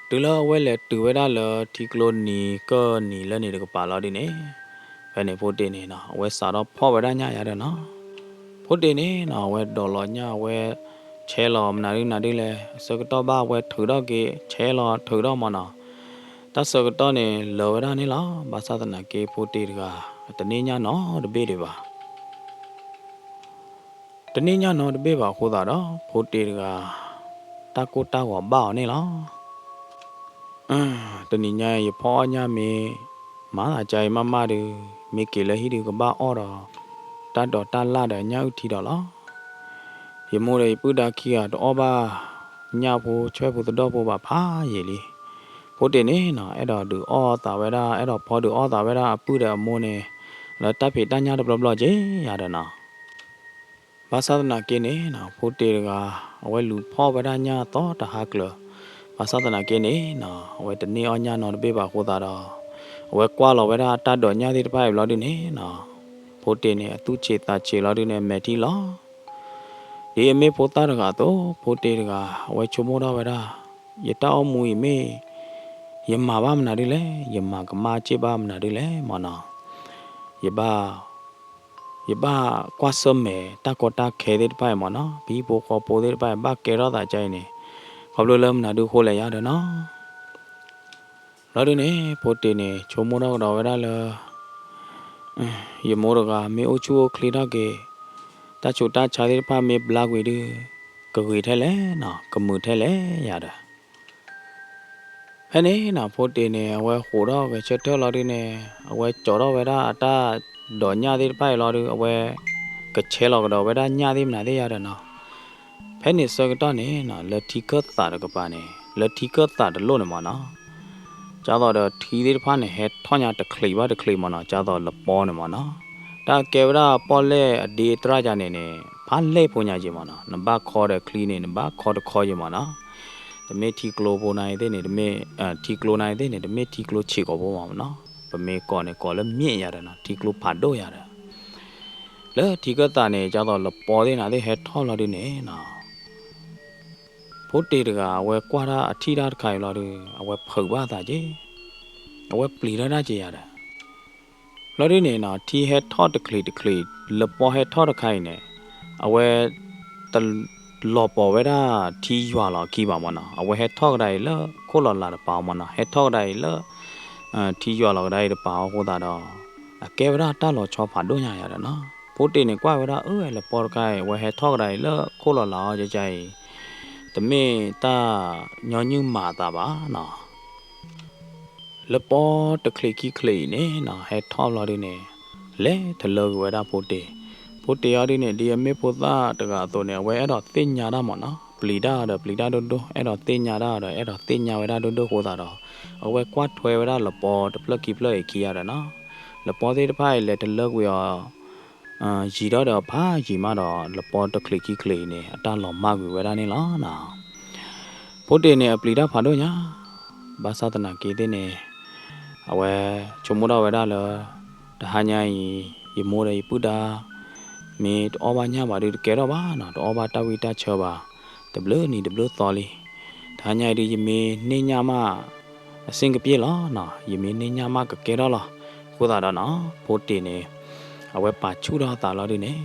တုၤလၢအဝဲလဲၤတုၤဝဲဒၣ်လၢထံကျိနံၤကၢၢ်နံၤလၢန့ၣ်တကပၤလီၤဒုန့ၣ်, ဖဲန့ၣ်ဖိတ့ၤန့ၣ်နီၤ အဝဲစးထီၣ်ဖီၣ်ဝဲဒၣ်ညၣ်ယၤဒီးနီၤ. ဖိတ့ၤန့ၣ်နီၤ အဝဲဒိးလီၤညၣ် အဝဲဆဲးလီၤမနုၤဒုနၤဒုလဲၣ်, အဆၢကတီၢ်ဘၣ်အဝဲထုးထီၣ်က့ၤ ဆဲးလီၤထုးထီၣ်မ့ၢ်နီၤ. တၢ်ဆၢကတီၢ်န့ၣ် လၢာ်ဝဲဒၣ်န့ၣ်လီၤ. ဘၣ်ဆၣ်သနာ်က့ ဖိတ့ၤတဂၤ တန့ၢ်ညၣ်နီတဘ့ၣ်ဒံးဘၣ်. တန့ၢ်ညၣ်နီတဘ့ၣ်ဘၣ်အဃိသတးဒီး ဖိတ့ၤတဂၤ တၢ်ကိၢ်တၢ်ဂီၤဘၣ်အီၤန့ၣ်လီၤ. တနံၤညါအံၤယဖီၣ်အီၣ်ညၣ်မ့ၢ်မၤသးကါအံၤမးမးဒီး မ့ၢ်က့ၤလၢဟံၣ်ဒုးကဘၣ်အီၣ်ဒီး တၢ်ဒိးတၢ်လၣ်ဒီးညၣ်အုၣ်ထံဒီးလီၤ. ယမိၢ်ဒီးယပုၢ်ဒါခံဂၤတအီၣ်ဘၣ် ညၣ်ဖိဆှဲၣ်ဖိသဒီၣ်ဖိဘၣ်ဖးယံာ်လံ. ဖိတ့ၤန့ၣ်နီၤ အဲၣ်ဒိးဒုးအီၣ်သးဝဲဒၣ် အဲၣ်ဒိးဖီဒုးအီၣ်သးဝဲဒၣ်အပုၢ်ဒီးအမိၢ်န့ၣ် လၢတၢ်ဖံးတၢ်ညၣ်တဘျီဘျီက့ၤယၤဒီးနီၤ. ဘၣ်ဆၣ်သနာ်က့န့ၣ်နီၤ ဖိတ့ၤတဂၤ အဝဲလူၤဖီၣ်ဝဲဒၣ်ညၣ်သီတဟါကျၢၤ. ဘၣ်ဆၣ်သနာ်က့န့ၣ်နီၤ အဝဲတန့ၢ်အီၣ်ညၣ်နီတဘ့ၣ်ဘၣ်အဃိသတးဒီး အဝဲကွၢ်လီၤဝဲဒၣ်အတၢ်ဒိးညၣ်သ့ၣ်တဖၣ်အံၤဘျီဒုန့ၣ်နီၤ ဖိတ့ၤန့ၣ် အသူၣ်ဆံးသးဆံးလီၤဒုန့ၣ် မဲာ်ထံလီၤ. ဒ်အမ့ၢ်ဖိသၣ်တဂၤအသိး ဖိတ့ၤတဂၤ အဝဲဆိကမိၣ်ထီၣ်ဝဲဒၣ် ယတၢ်အိၣ်မူအံၤမ့ၢ် ယမၤဘၣ်မနုၤဒ်လဲၣ်, ယမၤကမၣ်စ့ၢ်ဘၣ်မနုၤဒ်လဲၣ်မ့ၢ်နီၤ. ယဘၣ် ယဘၣ်ကွၢ်ဆၢၣ်မဲာ်တၢ်ကီတၢ်ခဲသ့ၣ်တဖၣ်အံၤမ့ၢ်နီၤ, ပဟံၣ်ဖိဃီဖိသ့ၣ်တဖၣ်အံၤ ဘၣ်ကဲထီၣ်သးကါအံၤန့ၣ် ခီဖျိလၢမနုၤဒုအဃိလဲၣ်ယၤဒီးနီၤ. ဘျီဒုန့ၣ် ဖိတ့ၤန့ၣ် ဆိကမိၣ်ထီၣ်ကဒီးဝဲဒၣ်လၢ ယမိၢ်တဂၤမ့ၢ်အိၣ်ဆူၣ်အိၣ်ချ့ထီၣ်က့ၤ တၢ်ဆူးတၢ်ဆါသ့ၣ်တဖၣ်မ့ၢ်ဘျါကွံာ်ဒု ကဂ့ၤထဲလဲၣ်နီၤ, ကမုာ်ထဲလဲၣ်ယၤဒီး ဖဲန့ၣ်နီၤ ဖိတ့ၤန့ၣ် အဝဲဃိးထီၣ်ဂဲၤဆၢထၢၣ်လီၤဒုန့ၣ် အဝဲကၠီၤထီၣ်ဝဲဒၣ်အတၢ်ဒိးညၣ်သ့ၣ်တဖၣ်အံၤလီၤဒု အဝဲ ကဆဲးလီၤကဒီးဝဲဒၣ်ညၣ်သ့ၣ်မနုၤသ့ၣ်ယါဒီးနီၤ. ဖဲန့ၣ်ဆၢကတီၢ်န့ၣ်နီၤ လၢထံကၢၢ်သးတကပၤန့ၣ် လၢထံကၢၢ်သးတလိၣ်န့ၣ်မးနီၤ ကၢ်သိးဒီးထံသ့ၣ်တဖၣ်န့ၣ် ဟဲထီၣ်ညါတချံးဘၣ်တချံးမးနီၤ ကၢ်သိးလပီန့ၣ်မးနီၤ. တၢ်ကဲဝဲဒၣ်ပီၣ်လဲၣ်အဒ့တြၢ်ယါန့ၣ်န့ၣ် ဖးလဲၢ်ဖိညါက့ၤမးနီၤ နဘၣ်ခီဒီးချံန့ၣ် နဘၣ်ခီတခီက့ၤမးနီၤ. တမ့ၢ်ထံကျိဖိနၤအံၤသ့ၣ်န့ၣ် တမ့ၢ် ထံကျိနၤအံၤသ့ၣ်န့ၣ် တမ့ၢ်ထံကျိဆံးကိာ်ဖိမးနီၤ ပမ့ၢ်ကိးန့ၣ်ကိးလၢမ့ၣ်ယါဒီးနီၤ ထံကျိဖးဒိၣ်ယါဒီး လၢထံကၢၢ်သးန့ၣ် ကၢ်သိးလပီသ့ၣ်နၤသ့ၣ်ဟဲထီၣ်လီၤဒုန့ၣ်နီၤ ဖိတ့ၢ်တဂၤ အဝဲကွၢ်တၢ်အထံၣ်တၢ်တခါအံၤလီၤဒု အဝဲဖုးဘၣ်အသးက့ၤ အဝဲပျံၤထီၣ်တၢ်က့ၤယါဒီး လီၤဒုန့ၣ်နီၤ ထံဟဲထီၣ်တချံးတချံး လပီဟဲထီၣ်တခါအံၤန့ၣ် အဝဲ တလီၤပီၤဝဲဒၣ်ထံယွၤလီၤအခံဘၣ်မးနီၤ အဝဲဟဲထီၣ်ကဒါအံၤလၢခိၣ်လီၤလးတပၤမးနီၤ ဟဲထီၣ်ကဒါအံၤလၢ ထံယွၤလီၤကဒါအံၤတပၤအဃိသတးဒီး အကဲဝဲဒၣ်တၢ်လီၤဆီဖးဒိၣ်ညါယါဒီးနီၤ ဖိတ့ၢ်န့ၣ်ကွၢ်ဝဲဒၣ်အၢ လပီတခါအံၤ အဝဲဟဲထီၣ်ကဒါအံၤလၢခိၣ်လီၤလးအီၤကကါအံၤ တမ့ၢ်တၢ်ညီနုၢ်မၤအသးဘၣ်နီၤ လပီတချံးခံချံးအံၤန့ၣ်နီၤ ဟဲထီၣ်လီၤဒုန့ၣ် လဲၤတလၢကွံာ်ဝဲဒၣ်ဖိတ့ၢ် ဖိတ့ၢ်အီၤဒုန့ၣ် ဒ်အမ့ၢ်ဖိသၣ်တဂၤအသိးန့ၣ် အဝဲအဲၣ်ဒိးသ့ၣ်ညါတၢ်မးနီၤ ပျံၤတၢ်ဒီးပျံၤတၢ်ဒိၣ်ဒိၣ် အဲၣ်ဒိးသ့ၣ်ညါတၢ်ဒီး အဲၣ်ဒိးသ့ၣ်ညါဝဲဒၣ်ဒိၣ်ဒိၣ်အဃိသတးဒီး အဝဲကွၢ်ထွဲဝဲဒၣ်လပီတဖျၢၣ်ခံဖျၢၣ်အံၤခံဂၤဒီးနီၤ လပီသ့ၣ်တဖၣ်အံၤလဲၤတလၢကွံာ်အီၤ ယံာ်ထီၣ်ဒီးဖးယံာ်မးဒီး လပီတချံးခံချံးအံၤန့ၣ် အတၢ်လီၤမၢ်ကွံာ်ဝဲဒၣ်န့ၣ်လီၤနီၤ ဖိတ့ၢ်န့ၣ်အပျံၤတၢ်ဖးဒိၣ်ညါ ဘၣ်ဆၣ်သနာ်က့သ့ၣ်န့ၣ် အဝဲဆိကမိၣ်ထီၣ်ဝဲဒၣ်လၢ တဟါညါအံၤ ယမိၢ်ဒီးယပုၢ်ဒါ မ့ၢ်တအီၣ်ဘၣ်ညၣ်ဘၣ်ဒုတကဲထီၣ်ဘၣ်နီၤ တအီၣ်ဘၣ်တၢ်ဝံတၢ်ဆၢဘၣ် တဘျုးနံၤတဘျုးသီလံ တဟါညါအံၤဒု ယမ့ၢ်န့ၢ်ညၣ်မး အဆ့ၣ်ကပ့ၣ်လီၤနီၤ ယမ့ၢ်န့ၢ်ညၣ်မးကကဲထီၣ်လီၤ အဃိသတးဒီးနီၤ ဖိတ့ၢ်န့ၣ် အဝဲပာ်ဆူၣ်ထီၣ်အသးလီၤဒုန့ၣ်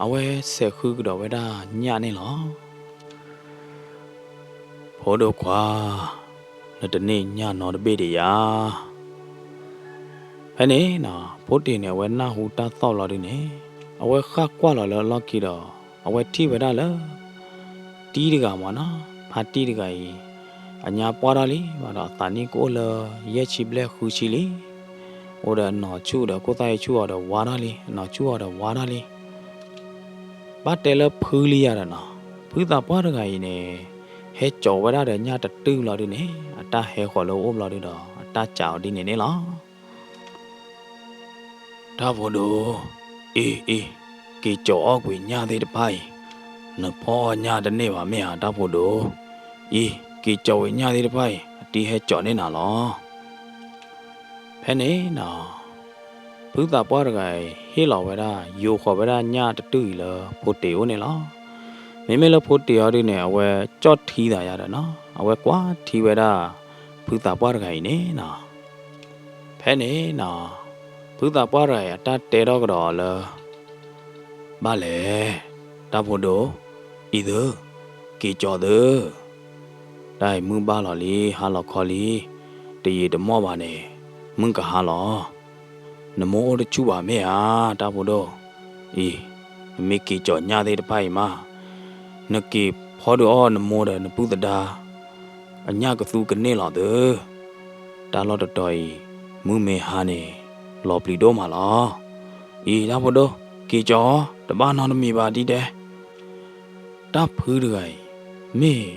အဝဲဆဲးဃုကဒီးဝဲဒၣ်ညၣ်န့ၣ်လီၤ ဖိဒိၣ်ခွါ, နတန့ၢ်ညၣ်နီတဘ့ၣ်ဒံးဧါ. ဖဲန့ၣ်နီၤ ဖိတ့ၢ်န့ၣ် အဝဲနၢ်ဟူတၢ်သီၣ်လီၤဒုန့ၣ် အဝဲဃၣ်ကွၢ်လီၤလၢအလီၢ်ခံဒီး အဝဲထံၣ်ဝဲဒၣ်လၢ တံၤတဂၤမးနီၤ ဖါတံၢ်တဂၤအံၤ အညါပှၢ်ထီၣ်လံ ဘၣ်ဒီးအသးနံၣ်ကအိၣ်လၢ ယဲၢ်ဆံဘျဲၣ်ဃုဆံလံ. အိၣ်ဒီးအနီၢ်ဆူၣ်ဒီး ခိၣ်သၣ်အံၤဆူၣ်အီၤဒီးဝါထီၣ်လံ အနီၢ်ဆူၣ်အီၤဒီးဝါထီၣ်လံ. ဘၣ်တဲလၢဖုလံယၤဒီးနီၤ ဖုသးပှၢ်တဂၤအံၤန့ၣ် ဟဲကၠီၤဝဲဒၣ်ဒီးညၣ်တတုၢ်လီၤဒုန့ၣ် အတၢ်ဟဲဃီၤလၢအအိၣ်ဘျီဒုဒီး အတၢ်စံးအီၤဒ်န့ၣ်န့ၣ်လီၤ. တၢ်ဖိဒိၣ်, အံၤအံၤ, က့ၤကၠီၤအီၣ်ကွံာ်ညၣ်သ့ၣ်တဖၣ်အံၤ, နဖီၣ်အီၣ်ညၣ်တန့ၢ်ဘၣ်မ့ၢ်ဧါ တၢ်ဖိဒိၣ်. အံၤ က့ၤကၠီၤဝံၤညၣ်သ့ၣ်တဖၣ်အံၤ အတံၤဟဲကၠီၤန့ၢ်နၤလီၤ. ဖဲန့ၣ်နီၤ ဖုသးပှၢ်တဂၤအံၤ ဟ့ၣ်လီၤဝဲဒၣ် ယိၤဃီၤဝဲဒၣ်ညၣ်တတုၢ်အံၤလၢဖိတ့ၢ်အိၣ်န့ၣ်လီၤ. မ့မ့ၢ်လၢဖိတ့ၢ်အီၤဒုန့ၣ် အဝဲကၠီၣ်ထံသးယၤဒီးနီၤ အဝဲကွၢ်ထံဝဲဒၣ် ဖုသးပှၢ်တဂၤအံၤန့ၣ်နီၤ ဖဲန့ၣ်နီၤ ဖုသးပှၢ်တဂၤအံၤ အတၢ်တဲထီၣ်ကဒီးအီၤလၢ ဘၣ်လဲၣ်, တၢ်ဖိဒိၣ်, အံၤသု, က့ၤကၠီၤသု, တၢ်အံၤမုၢ်ဘၣ်လီၤလံ ဟါလီၤခီလံ, တယံာ်တမီၢ်ဘၣ်န့ၣ် မုၢ်ကဟါလီၤ. နမိၢ်အိၣ်တဆူၣ်ဘၣ်မ့ၢ်ဧါ တၢ်ဖိဒိၣ်. အံၤ နမ့ၢ်က့ၤကၠီၤညၣ်သ့ၣ်တဖၣ်အံၤမး နက့ၤဖီဒုးအီၣ်နမိၢ်ဒီးနပုၢ်သဒါ အညၣ်ကသူကန့ၢ်လီၤသု. တၢ်လီၢ်တတီၤအံၤ မုၢ်မ့ၢ်ဟါန့ၣ် လီၤပျံၤဒိၣ်မးလီၤ. အံၤ တၢ်ဖိဒိၣ်, က့ၤကၠီၤ, တဘၣ်နီတမံၤဘၣ်ဒ်တဲ. တၢ်ဖုတဂၤအံၤ မ့ၢ်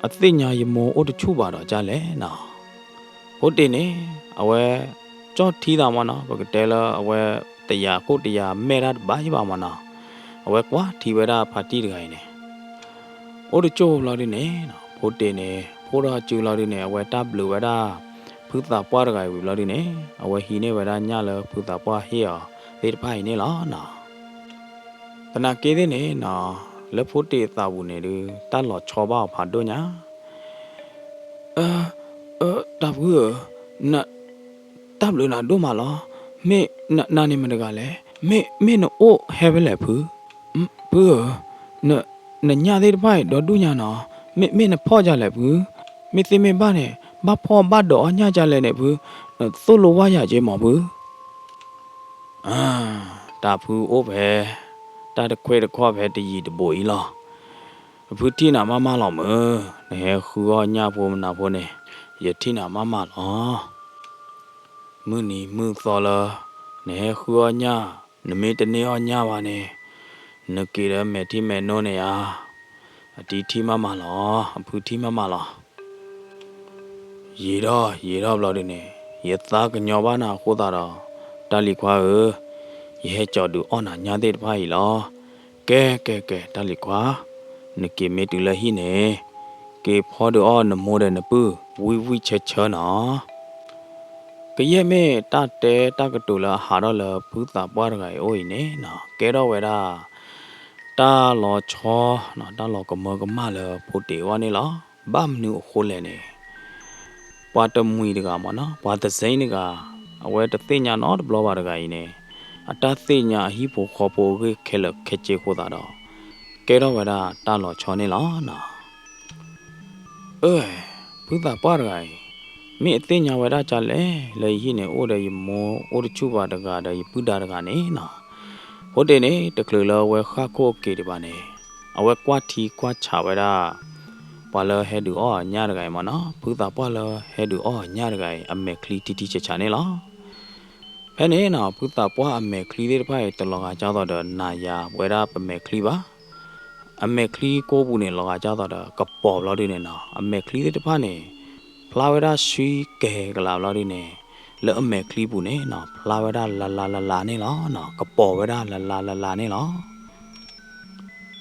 အသ့ၣ်ညါယမိၢ်အိၣ်တဆူၣ်ဘၣ်ဒီးကၢ်လဲၣ်နီၤ. ဖိတ့ၢ်န့ၣ် အဝဲကၠီၣ်ထံသးမးနီၤ ပကတဲလၢအဝဲ တယာ်ခိၣ်တယာ်မဲာ်တၢ်တဘၣ်ယံၤဘၣ်မးနီၤ. အဝဲကွၢ်ထံဝဲဒၣ်ဖါတံၢ်တဂၤအံၤန့ၣ် အိၣ်တကၠိၢ်ဘျီဒုန့ၣ် ဖိတ့ၢ်န့ၣ် ဖိထီၣ်စုလီၤဒုန့ၣ် အဝဲတၢ်ဘျုးဝဲဒၣ် ဖုသးပှၢ်တဂၤအံၤဝံၤဘျီဒုန့ၣ် အဝဲဟံးန့ၢ်ဝဲဒၣ်ညၣ်လၢဖုသးပှၢ်ဟ့ၣ်အီၤသ့ၣ်တဖၣ်အံၤန့ၣ်လီၤနီၤ. သနာ်က့သ့ၣ်န့ၣ်နီၤ လၢဖိတ့ၢ်အသးပူၤန့ၣ်ဒု တၢ်လီၤဆီဘၣ်အီၤဖးဒိၣ်ညါ အၢ တၢ်ဖုဧၢ, တၢ်ဘျုးနၤဒိၣ်မးလီၤ. မ့ၢ်နန့ၣ်မတဂၤလဲၣ်, မ့ၢ်နအိၣ်ဟဲဖဲလဲၣ်ဖု. ဖုဧၢ, နညၣ်သ့ၣ်တဖၣ်အံၤဒီဒူၣ်ညါနီၤ, မ့ၢ်နဖီၣ်ဒ်လဲၣ်ဖု. မ့ၢ်သ့မ့ၢ်ဘၣ်န့ၣ် ဘၣ်ဖီၣ်ဘၣ်ဒိးအီၣ်ညၣ်ဒ်လဲၣ်န့ၣ်ဖု, သိၣ်လိဝါယၤက့မးဖု. တၢ်ဖုအိၣ်ဖဲ တၢ်တခွဲးတခီၣ်ဖဲတယံာ်တဘူးအံၤလီၤ. ဖုထံၣ်နၤမးမးလီၤမုၢ်, နဟဲဃုအီၣ်ညၣ်ဖိမနုၤဖိန့ၣ် ယထံၣ်နၤမးမးလီၤ. မုၢ်နံၤမုၢ်သီလၢ နဟဲဃုအီၣ်ညၣ် နမ့ၢ်တန့ၢ်အီၣ်ညၣ်ဘၣ်န့ၣ် နက့ၤဒီးမဲာ်ထံမဲာ်နိန့ၣ်ဧါ, အတံၤထံၣ်မးမးလီၤ, အဖုထံၣ်မးမးလီၤ. ယံာ်ထီၣ်ယံာ်ထီၣ်ဘျီဒုန့ၣ်, ယသးကညီၤဘၣ်နၤအဃိသတးဒီး, တၢ်လံၤခွါဧၢ, ယဟဲကၠီၤဒုးအီၣ်နၤညၣ်သ့ၣ်တဖၣ်အံၤလီၤ. ကဲကဲကဲ တၢ်လံၤခွါ, နက့ၤမ့ၢ်တုၤလၢဟံၣ်န့ၣ်, က့ၤဖီဒုးအီၣ်နမိၢ်ဒီးနပုၢ် ဝံၣ်ဝံၣ်ဆၢဆၢနီၤ. ကယဲၢ်မ့ၢ်တၢ်တဲတၢ်ကတိၤလၢအဟးထီၣ်လၢဖုသးပှၢ်တဂၤအံၤအိၣ်အံၤန့ၣ်နီၤ, ကဲထီၣ်ဝဲဒၣ် တၢ်လီၤဆီ, တၢ်လီၤကမၢကမၣ်လၢဖိတ့ၤအဂီၢ်န့ၣ်လီၤ. ဘၣ်မနုၤအဃိလဲၣ်န့ၣ်, ပှၤတမှံၤတဂၤမ့ၢ်နီၤ, ပှၤတစ့တဂၤ, အဝဲတသ့ၣ်ညါနီတဘျီဘၣ်တဂၤအံၤန့ၣ်, အတၢ်သ့ၣ်ညါအဟံၣ်ဖိဃီဖိအဂ့ၢ်ခဲလၢာ်ခဲဆ့အဃိသတးဒီး, ကဲထီၣ်ဝဲဒၣ်တၢ်လီၤဆီန့ၣ်လီၤနီၤ. အၢ, ဖုသးပှၢ်တဂၤအံၤ, မ့ၢ်အသ့ၣ်ညါဝဲဒၣ်ကလဲၣ်, လၢယဟံၣ်န့ၣ်အိၣ်ဒီးယမိၢ်အိၣ်တဆူၣ်ဘၣ်တဂၤဒီးယပုၢ်ဒါတဂၤန့ၣ်နီၤ. ဖိတ့ၤန့ၣ် တချုးလၢအဝဲဃၣ်ခိၣ်အက့ၤဒံးဘၣ်န့ၣ်, အဝဲကွၢ်ထံကွၢ်ဆးဝဲဒၣ် ပှၤလၢဟဲဒုးအီၣ်အညၣ်တဂၤအံၤမ့ၢ်နီၤ, ဖုသးပှၢ်လၢဟဲဒုးအီၣ်အညၣ်တဂၤအံၤ အမဲာ်ချံထံထံဆးဆးန့ၣ်လီၤ. ဖဲန့ၣ်နီၤ ဖုသးပှၢ်အမဲာ်ချံသ့ၣ်တဖၣ်အံၤ တလီၤဂာ်ကၢ်သိးဒီးနၤယၤဝဲဒၣ်ပမဲာ်ချံဘၣ်. အမဲာ်ချံကိးပူၤန့ၣ် လီၤဂာ်ကၢ်သိးဒီးကပီၤဘျီဒုန့ၣ်နီၤ, အမဲာ်ချံသ့ၣ်တဖၣ်န့ၣ် ဖျါဝဲဒၣ်ဆှံကဲၤကလးဘျီဒုန့ၣ်, လၢအမဲာ်ချံပူၤန့ၣ်နီၤ ဖျါဝဲဒၣ်လါလါလါလါန့ၣ်လီၤ. ကပီၤဝဲဒၣ်လါလါလါလါန့ၣ်လီၤ.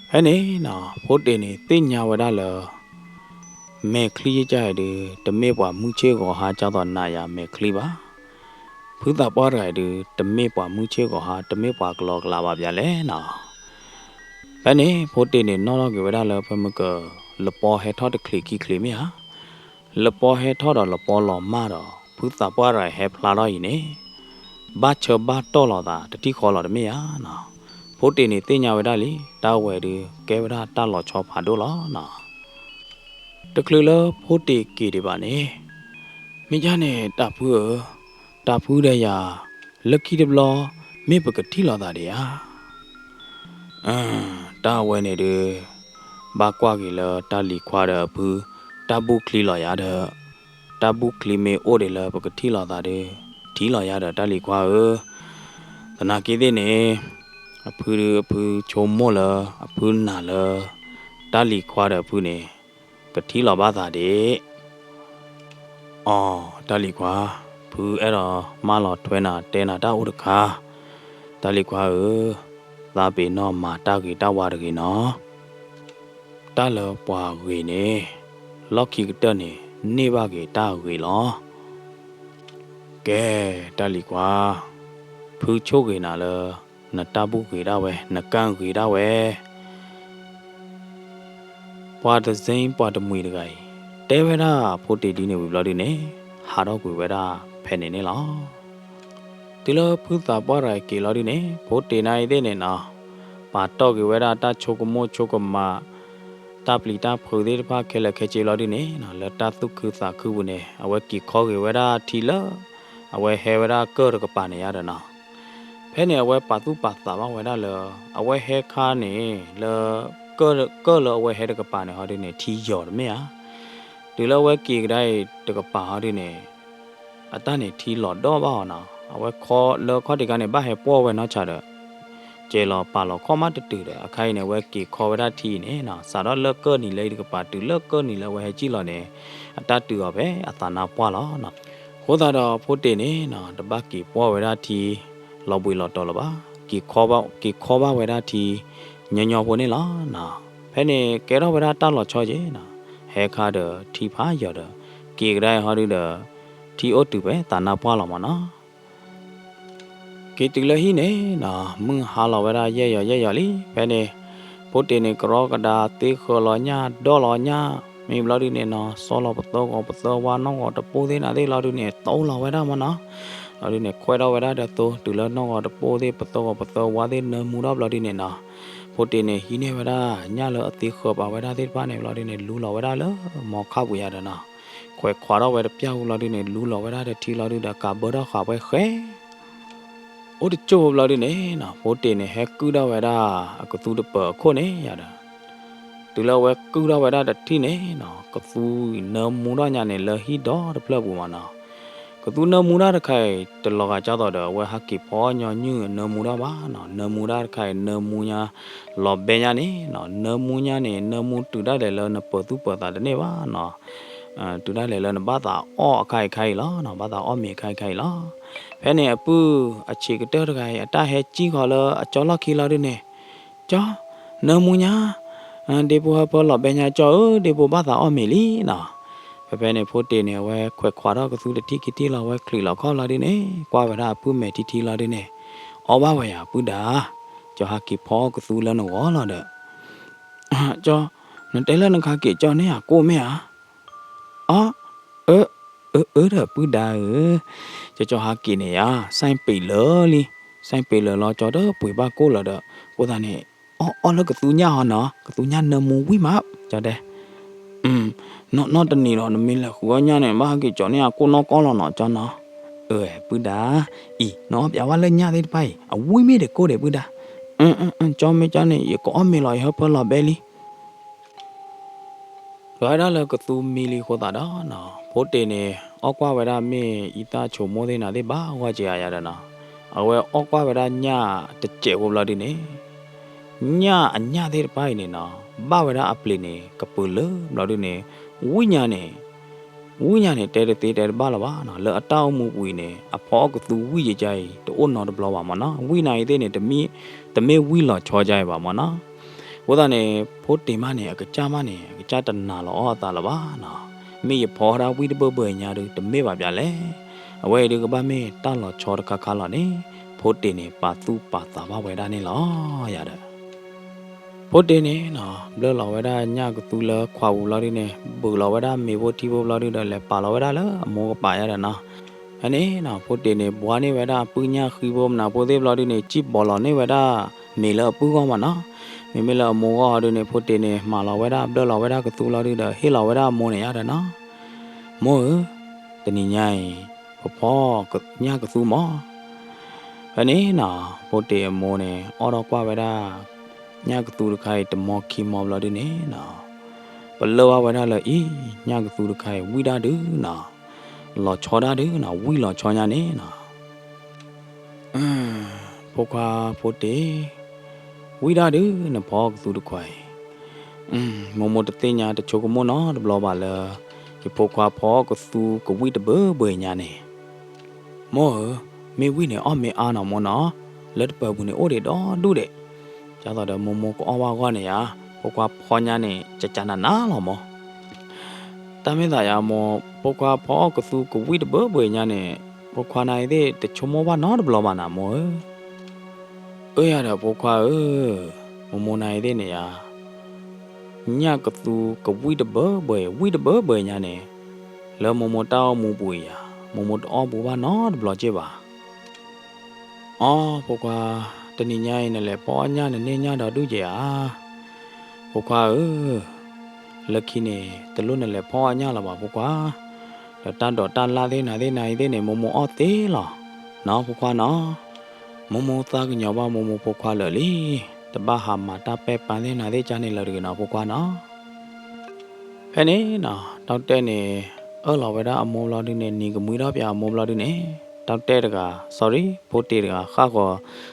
ဖဲန့ၣ်နီၤ ဖိတ့ၤန့ၣ်သ့ၣ်ညါဝဲဒၣ်လၢ မဲာ်ချံယကါအံၤဒုး တမ့ၢ်ပှၤမုၢ်ဆ့ၣ်ဂီၤဟါကၢ်သိးနၤယၤမဲာ်ချံဘၣ်. ဖုသးပှၢ်တဂၤအံၤဒုး တမ့ၢ်ပှၤမုၢ်ဆ့ၣ်ဂီၤဟါ တမ့ၢ်ပှၤကလီကလးဘၣ်ဘၣ်လဲၣ်နီၤ. ဖဲန့ၣ် ဖိတ့ၤန့ၣ်နီၣ်ထီၣ်က့ၤဝဲဒၣ်လၢဖဲမုၢ်က လပီဟဲထီၣ်တချံးခံချံးမ့ၢ်ဧါ. လပီဟဲထီၣ်ဒီးလပီလီၤမၢ်ဒီး ဖုသးပှၢ်တဂၤအံၤဟဲဖျါထီၣ်အံၤန့ၣ် ဘၣ်ဆၢဘၣ်တီၢ်လိာ်သး တထံၣ်ဃီလီၤတမ့ၢ်ဧါနီၤ. ဖိတ့ၤန့ၣ်သ့ၣ်ညါဝဲဒၣ်လံ တၢ်ဝဲဒုးကဲဝဲဒၣ်တၢ်လီၤဆီဖးဒိၣ်လီၤနီၤ. တချုးလၢဖိတ့ၤက့ၤဒံးဘၣ်န့ၣ်, မ့ၢ်ယါန့ၣ် တၢ်ဖုဧၢ, တၢ်ဖုဒီးယၤ လၢခံတဘျီ မ့ၢ်ပကထံၣ်လိာ်သးဒံးဧါ. တၢ်ဝဲန့ၣ်ဒုး ဘၣ်ကွၢ်က့ၤလၢတၢ်လံၤခွါဒီးအဖု တၢ်ဘူၣ်ချံလီၤယၤဒီး, တၢ်ဘူၣ်ချံမ့ၢ်အိၣ်ဒံးလၢပကထံၣ်လိာ်သးဒီး ထံၣ်လိာ်ယၤဒီးတၢ်လံၤခွါဧၢ. သနာ်က့သ့ၣ်န့ၣ် အဖုဒုးအဖုဆိကမိၣ်လၢ အဖုနာ်လၢ တၢ်လံၤခွါဒီးအဖုန့ၣ် ကထံၣ်လိာ်ဘၣ်သးဒံး အီၤ တၢ်လံၤခွါ, ဖုအဲၣ်ဒိးမၢလီၤထွဲနၤတဲနၤတၢ်အိၣ်တခါ, တၢ်လံၤခွါဧၢ, သးပ့ၤနီၣ်မၤတၢ်ဂ့ၤတၢ်ဝါတဂ့ၤနီၤ. တၢ်လၢပှၤဂ့ၤန့ၣ် လီၢ်ခံကတၢၢ်န့ၣ် န့ၢ်ဘၣ်က့ၤတၢ်ဂ့ၤလီၤ. ကဲ, တၢ်လံၤခွါ, ဖုဆိၣ်ဂ့ၤနၤလၢ နတၢ်ဘူၣ်ဂ့ၤဒၣ်ဝဲ, နကၣ်ဂ့ၤဒၣ်ဝဲ ပှၤတစ့ပှၤတမှံၤတဂၤအံၤ တဲဝဲဒၣ်ဖိတ့ၤဒ်န့ၣ်ဝံၤဘျီဒုန့ၣ် ဟးထီၣ်ကွံာ်ဝဲဒၣ်ဖဲန့ၣ်န့ၣ်လီၤ. တုၤလၢဖုသးပှၢ်တဂၤက့ၤလီၤဒုန့ၣ် ဖိတ့ၤနၤအံၤသ့ၣ်န့ၣ်နီၤ ပာ်တီၢ်က့ၤဝဲဒၣ်တၢ်ဆိကမိၣ်ဆိကမး တၢ်ပျံၤတၢ်ဖုးသ့ၣ်တဖၣ်ခဲလၢာ်ခဲဆ့လီၤဒုန့ၣ်နီၤ လၢတၢ်သူၣ်ခုသးခုပူၤန့ၣ် အဝဲက့ၤခီဂ့ၤဝဲဒၣ်ထံလၢ အဝဲဟဲဝဲဒၣ်ကၢၢ်တကပၤန့ၣ်ယါဒီးနီၤ ဖဲန့ၣ် အဝဲပာ်သူၣ်ပာ်သးဘၣ်ဝဲဒၣ်လၢ အဝဲဟဲခါန့ၣ် လၢ ကၢၢ်လၢအဝဲဟဲတကပၤန့ၣ် ဟီဒုန့ၣ် ထံယီၤတမ့ၢ်ဧါ. တုၤလၢအဝဲက့ၤကဒါအံၤတကပၤဟီဒုန့ၣ် အတၢ်န့ၣ်ထံလီၤဒီၣ်ဘၣ်အီၤနီၤ. အဝဲခီလၢခီၣ်ထံးခါန့ၣ် ဘၣ်ဟဲပှီၢ်ဝဲနီၢ်ဆၣ်ဒီး ကဲလီၤပာ်လီၤခီၣ်မးတတုၤဒီး အခါအံၤန့ၣ် အဝဲက့ၤခီဝဲဒၣ်ထံအံၤန့ၣ်နီၤ စးထီၣ်လၢကၢၢ်နံၤလၢအံၤတကပၤ တုၤလၢကၢၢ်နံၤလၢအဝဲဟဲကံၣ်လီၤန့ၣ် အတၢ်တုၤအီၤဖဲအသးနါပှၢ်လီၤနီၤ. အဃိသတးဒီးဖိတ့ၢ်န့ၣ်နီၤ တဘၣ်က့ၤပှီၢ်ဝဲဒၣ်ထံ လီၤဘှံးလီၤတီၤလၢၤဘၣ်. က့ၤခီဘၣ် က့ၤခီဘၣ်ဝဲဒၣ်ထံ ညီညီဖိန့ၣ်လီၤနီၤ. ဖဲန့ၣ်ကဲထီၣ်ဝဲဒၣ်တၢ်လီၤဆီက့ၤနီၤ ဟဲခါဒီးထံဖးယီၤဒီး က့ၤကဒါအံၤဟီဒုဒီး ထံအိၣ်တုၤဖဲသးနါပှၢ်လီၤမးနီၤ. က့ၤတုၤလၢဟံၣ်န့ၣ်နီၤ မုၢ်ဟါလီၤဝဲဒၣ်ယဲၢ်ယီၤယဲၢ်ယီၤလံ. ဖဲန့ၣ် ဖိတ့ၢ်န့ၣ် ကရီကဒါသ့ဃၢၤလီၤညၣ် ဒီၣ်လီၤညၣ် မ့ၢ်ဘျီဒုန့ၣ်နီၤ စီလီၤပသၢဂီၤပသၢဝါ နီၢ်ဂီၤတပိၢ်သ့ၣ်နၤသ့ၣ်လီၤဒုန့ၣ် တိလီၤဝဲဒၣ်မးနီၤ. လီၤဒုန့ၣ် ခွဲးထီၣ်ဝဲဒၣ်ဒီးသိ တုၤလၢနီၢ်ဂီၤတပိၢ်သ့ၣ် ပသၢဂီၤပသၢဝါသ့ၣ်နၢမူထီၣ်ဘျီဒုန့ၣ်နီၤ ဖိတ့ၢ်န့ၣ် ဟံးန့ၢ်ဝဲဒၣ် ညၣ်လၢအသ့ဃၢၤပာ်ဝဲဒၣ်သ့ၣ်တဖၣ်န့ၣ်ဘျီဒုန့ၣ် လူလီၤဝဲဒၣ်လၢမီခါပူၤယါဒီးနီၤ ခွဲးခွးထီၣ်ဝဲတပျၢ်ဝံၤဘျီဒုန့ၣ် လူလီၤဝဲဒၣ်ဒီးထံလီၤဒုဒီး ကးဘၢထီၣ်ဃာ်ဝဲဃဲ အိၣ်တကၠိၢ်ဘျီဒုန့ၣ်နီၤ ဖိတ့ၢ်န့ၣ် ဟဲကုၢ်ထီၣ်ဝဲဒၣ်အကသူတပၢၤအခိၣ်န့ၣ်ယါဒီး တုၤလၢအဝဲကုၢ်ထီၣ်ဝဲဒၣ်တထံၣ်န့ၣ်နီၤ ကသူနၢမူထီၣ်ညါန့ၣ် လၢဟံၣ်ဒီတဖျၢၣ်ပူၤမးနီၤ. က ကသူနၢမူတၢ်တခါအံၤ တလီၤဂာ်ကၢ်သိးဒီး အဝဲဟးက့ၤဖီအီၣ်ညီနုၢ်နၢမူတၢ်ဘၣ်နီၤ. နၢမူတၢ်တခါအံၤ နၢမူညါလီၤဘဲညါန့ၣ်နီၤ. နၢမူညါန့ၣ် နၢမူတုၤဒၣ်လဲာ်လၢနပၢၤသူၣ်ပၢၤသးတန့ၢ်ဘၣ်နီၤ. တုၤဒၣ်လဲာ်လၢနဘၣ်သးအီၣ်အခါအံၤခါအံၤလီၤနီၤ. ဘၣ်သးအီၣ်မ့ၤအခါအံၤခါအံၤလီၤ. ဖဲန့ၣ်အပုၢ်အဆံးကတၢၢ်တဂၤအံၤ အတၢ်ဟဲစံၣ်ဃီၤလၢအကၠီလီၢ်ခံလီၤဒုန့ၣ်, ကၠီ, နၢမူညါ, ဒ့ဖိဟၢဖၢလီၤဘဲညါကၠီဧၢ, ဒ့ဖိဘၣ်သးအီၣ်မ့ၤလံနီၤ. ဖဲဖဲန့ၣ် ဖိတ့ၢ်န့ၣ် အဝဲခွဲးခွးထီၣ်ကသူတထံၣ်ခံထံၣ်လီၤ ဝဲချံးလီၤခီၣ်လီၤဒုန့ၣ် ကွၢ်ဝဲဒၣ်အပုၢ်မဲာ်ထံထံလီၤဒုန့ၣ်, အီၣ်ဘၣ်ဝဲယၤပုၢ်ဒါ, ကၠီဟးက့ၤဖီအီၣ်ကသူလၢနဂီၢ်လီၤဒီး ကၠီ, နတဲလၢနကဟးက့ၤကၠီန့ၢ်အကိၣ်မ့ၢ်ဧါ. အီ, အၢ, အၢ အၢဒီးပုၢ်ဒါဧၢ, ကၠီကၠီဟးက့ၤန့ၣ်ယါ, စဲပ့ၤလၢာ်လံ, စဲပ့ၤလၢာ်လီၤ ကၠီတပှ့ၤဘၣ်ကိၣ်လၢၤဒီး အဃိသတးန့ၣ် အီၣ်အီၣ်လၢကသူညၣ်ဟီနီၤ, ကသူညၣ်နၢမူဝံၣ်မး, ကၠီတဲ နီၢ်နီၢ်တနံၤဒီး နမ့ၢ်လဲၤဃုအီၣ်ညၣ်န့ၣ် ဘၣ်ဟဲက့ၤကၠီန့ၢ်အကိၣ်နီၢ်ကီၢ်လီၤနီၤ ကၠီနီၤ. အၢ ပုၢ်ဒါ, အံၤ နအီၣ်ပျးဝဲလၢညၣ်သ့ၣ်တဖၣ်အံၤ အဝံၣ်မ့ၢ်ဒံးကိၣ်ဒံးပုၢ်ဒါ. ကၠီမ့ၢ်ကၠီန့ၣ် ယကအီၣ်မ့ၤလီၤ ယဟၢဖၢလီၤဘဲလံ ပှၤဝဲဒၣ်လၢကသူမံလံအဃိသတးဒီးနီၤ, ဖိတ့ၢ်န့ၣ် အီၣ်ကွၢ်ဝဲဒၣ်မ့ၢ်အံသၣ်ဆိမိၣ်သ့ၣ်နၤသ့ၣ်ဘၣ်ဂီၢ်က့ၤဧါယၤဒီးနီၤ, အဝဲအီၣ်ကွၢ်ဝဲဒၣ်ညၣ်တစဲးဖိဘျီဒုန့ၣ်, ညၣ်အညၣ်သ့ၣ်တဖၣ်အံၤန့ၣ်နီၤ, ဘၣ်ဝဲဒၣ်အပျ့ၤန့ၣ် ကပၢၤလၢဘျီဒုန့ၣ်, ဝံၣ်ညါန့ၣ် ဝံၣ်ညါန့ၣ် တဲတသ့တဲတဘၣ်လၢၤဘၣ်နီၤ, လၢအတၢ်အိၣ်မူပူၤအံၤန့ၣ် အဖီအီၣ်ကသူဝံၣ်ယကါအံၤ တအိၣ်နီတဘျီဘၣ်မၢ်နီၤ, ဝံၣ်နၤအံၤသ့ၣ်န့ၣ် တမ့ၢ်ဝံၣ်လီၤဆီကါအံၤဘၣ်မၢ်နီၤ. အဃိသတးန့ၣ် ဖိတ့ၢ်မးန့ၣ် အကစၢ်မးန့ၣ် အကစၢ်တနာ်လီၤအီၣ်အသးလၢၤဘၣ်နီၤ, မ့ၢ်ယဖီဒၣ်ဝံၣ်တဘၢဘၢညါဒု တမ့ၢ်ဘၣ်ပျးလဲၣ်, အဝဲအံၤဒုကဘၣ်မ့ၢ်တၢ်လီၤဆီတခါခါလီၤန့ၣ်, ဖိတ့ၢ်န့ၣ် ပာ်သူၣ်ပာ်သးဘၣ်ဝဲဒၣ်န့ၣ်လီၤယၤဒီး ဖိတ့ၢ်န့ၣ်နီၤ ဘျၢလီၤဝဲဒၣ်ညၣ်ကသူလၢခွးပူၤဘျီဒုန့ၣ် ဘုးလီၤဝဲဒၣ်မ့ၤဖိထံဖိဘျီဒုဒီး လဲၤပာ်လီၤဝဲဒၣ်လၢအမိၢ်ကပၤယါဒီးနီၤ, ဖဲန့ၣ်နီၤ ဖိတ့ၢ်န့ၣ် ဘှါန့ၢ်ဝဲဒၣ်အပုၢ်ညၣ်ဃံဖိမနၤဖိသ့ၣ်ဘျီဒုန့ၣ် စံၣ်ဘီလီၤန့ၢ်ဝဲဒၣ်မ့ၤလၢအပုၢ်ဂီၢ်မၢ်နီၤ, မ့မ့ၢ်လၢအမိၢ်ဂီၢ်ဟီဒုန့ၣ် ဖိတ့ၢ်န့ၣ် မၤလီၤဝဲဒၣ် ဘျၢလီၤဝဲဒၣ်ကသူဘျီဒုဒီး ဟ့ၣ်လီၤဝဲဒၣ်အမိၢ်န့ၣ်ယါဒီးနီၤ, မိၢ်ဧၢ, တနံၤညါအံၤ ပဖီညၣ်ကသူမၢ် ဖဲန့ၣ်နီၤ ဖိတ့ၢ်အမိၢ်န့ၣ် အီၣ်ထီၣ်ကွၢ်ဝဲဒၣ် ညၣ်ကသူတခါအံၤ တမီခံမီဘျီဒုန့ၣ်နီၤ, ပလၢၢ်ဘၣ်ဝဲဒၣ်လၢအံၤ ညၣ်ကသူတခါအံၤ ဝံၣ်ဒၣ်ဒုနီၤ, လီၤဆီဒၣ်ဒုနီၤ, ဝံၣ်လီၤဆီညါန့ၣ်နီၤ ဖိခွါဖိတ့ၢ်, ဝံၣ်ဒၣ်ဒု နဖီကသူတခွါအံၤ, မိၢ်မိၢ်တသ့ၣ်ညါတဆိကမိၣ်နီတဘျီဘၣ်လၢ ယဖိခွါဖီကသူကဝံၣ်တဘၢဘၢညါန့ၣ်, မိၢ်ဧၢ, မ့ၢ်ဝံၣ်န့ၣ်အီၣ်မ့ၢ်အါနီၤမိၢ်နီၤ, လၢတပၢၤပူၤန့ၣ်အိၣ်ဒံးဒီဒူၣ်ဒံး, ဒ်သိးဒီးမိၢ်မိၢ်ကအီၣ်ဘၣ်ဂီၢ်န့ၣ်ယါ, ဖိခွါဖီညါန့ၣ် ကကနးနးလီၤမိၢ် တၢ်မ့ၢ်သးယါမိၢ်, ဖိခွါဖီအီၣ်ကသူကဝံၣ်တဘၢဘၢညါန့ၣ်, ဖိခွါနၤအံၤသ့ၣ်တဆိကမိၣ်ဘၣ်နီတဘျီဘၣ်နၤမိၢ်ဧၢ, အၢယၤဒီးဖိခွါဧၢ, မိၢ်မိၢ်နၤအံၤသ့ၣ်န့ၣ်ယါ, ညၣ်ကသူကဝံၣ်တဘၢဘၢအံၤ ဝံၣ်တဘၢဘၢညါန့ၣ်, လၢမိၢ်မိၢ်တၢ်အိၣ်မူပူၤအံၤယါ, မိၢ်မိၢ်တအီၣ်ဘူးဘၣ်နီတဘျီက့ၢ်ဘၣ် အိ ဖိခွါ, တနံၤညါအံၤနလဲၤဖီအီၣ်ညၣ်နန့ၢ်ညၣ်ဒီးဒူၣ်က့ၤဧါ, ဖိခွါဧၢ, လၢခံန့ၣ် တလိၣ်နလဲၤဖီအီၣ်ညၣ်လၢၤဘၣ်ဖိခွါ, ဒီးတၢ်ဒိးတၢ်လၣ်သ့ၣ်နၤသ့ၣ်နၤအံၤသ့ၣ်န့ၣ် မိၢ်မိၢ်အီၣ်သ့လီၤ, နီၢ်ဖိခွါနီၢ်, မိၢ်မိၢ်သးကညီၤဘၣ်မိၢ်မိၢ်ဖိခွါလၢာ်လံ, တဘၣ်ဟးမၤတၢ်ပဲာ်ပာ်သ့ၣ်နၤသ့ၣ်ကါန့ၣ်လၢၤတဂ့ၤနီၢ်ဖိခွါနီၢ် ဖဲန့ၣ်နီၤ တီတဲာ်န့ၣ် အၢၣ်လီၤဝဲဒၣ်အမိၢ်ဘျီဒုန့ၣ် နံၤကမှံထီၣ်ပၠးအမိၢ်ဘျီဒုန့ၣ် တီတဲာ်တဂၤ sorry ဖိတ့ၢ်တဂၤ ဃၣ်ဃီၤ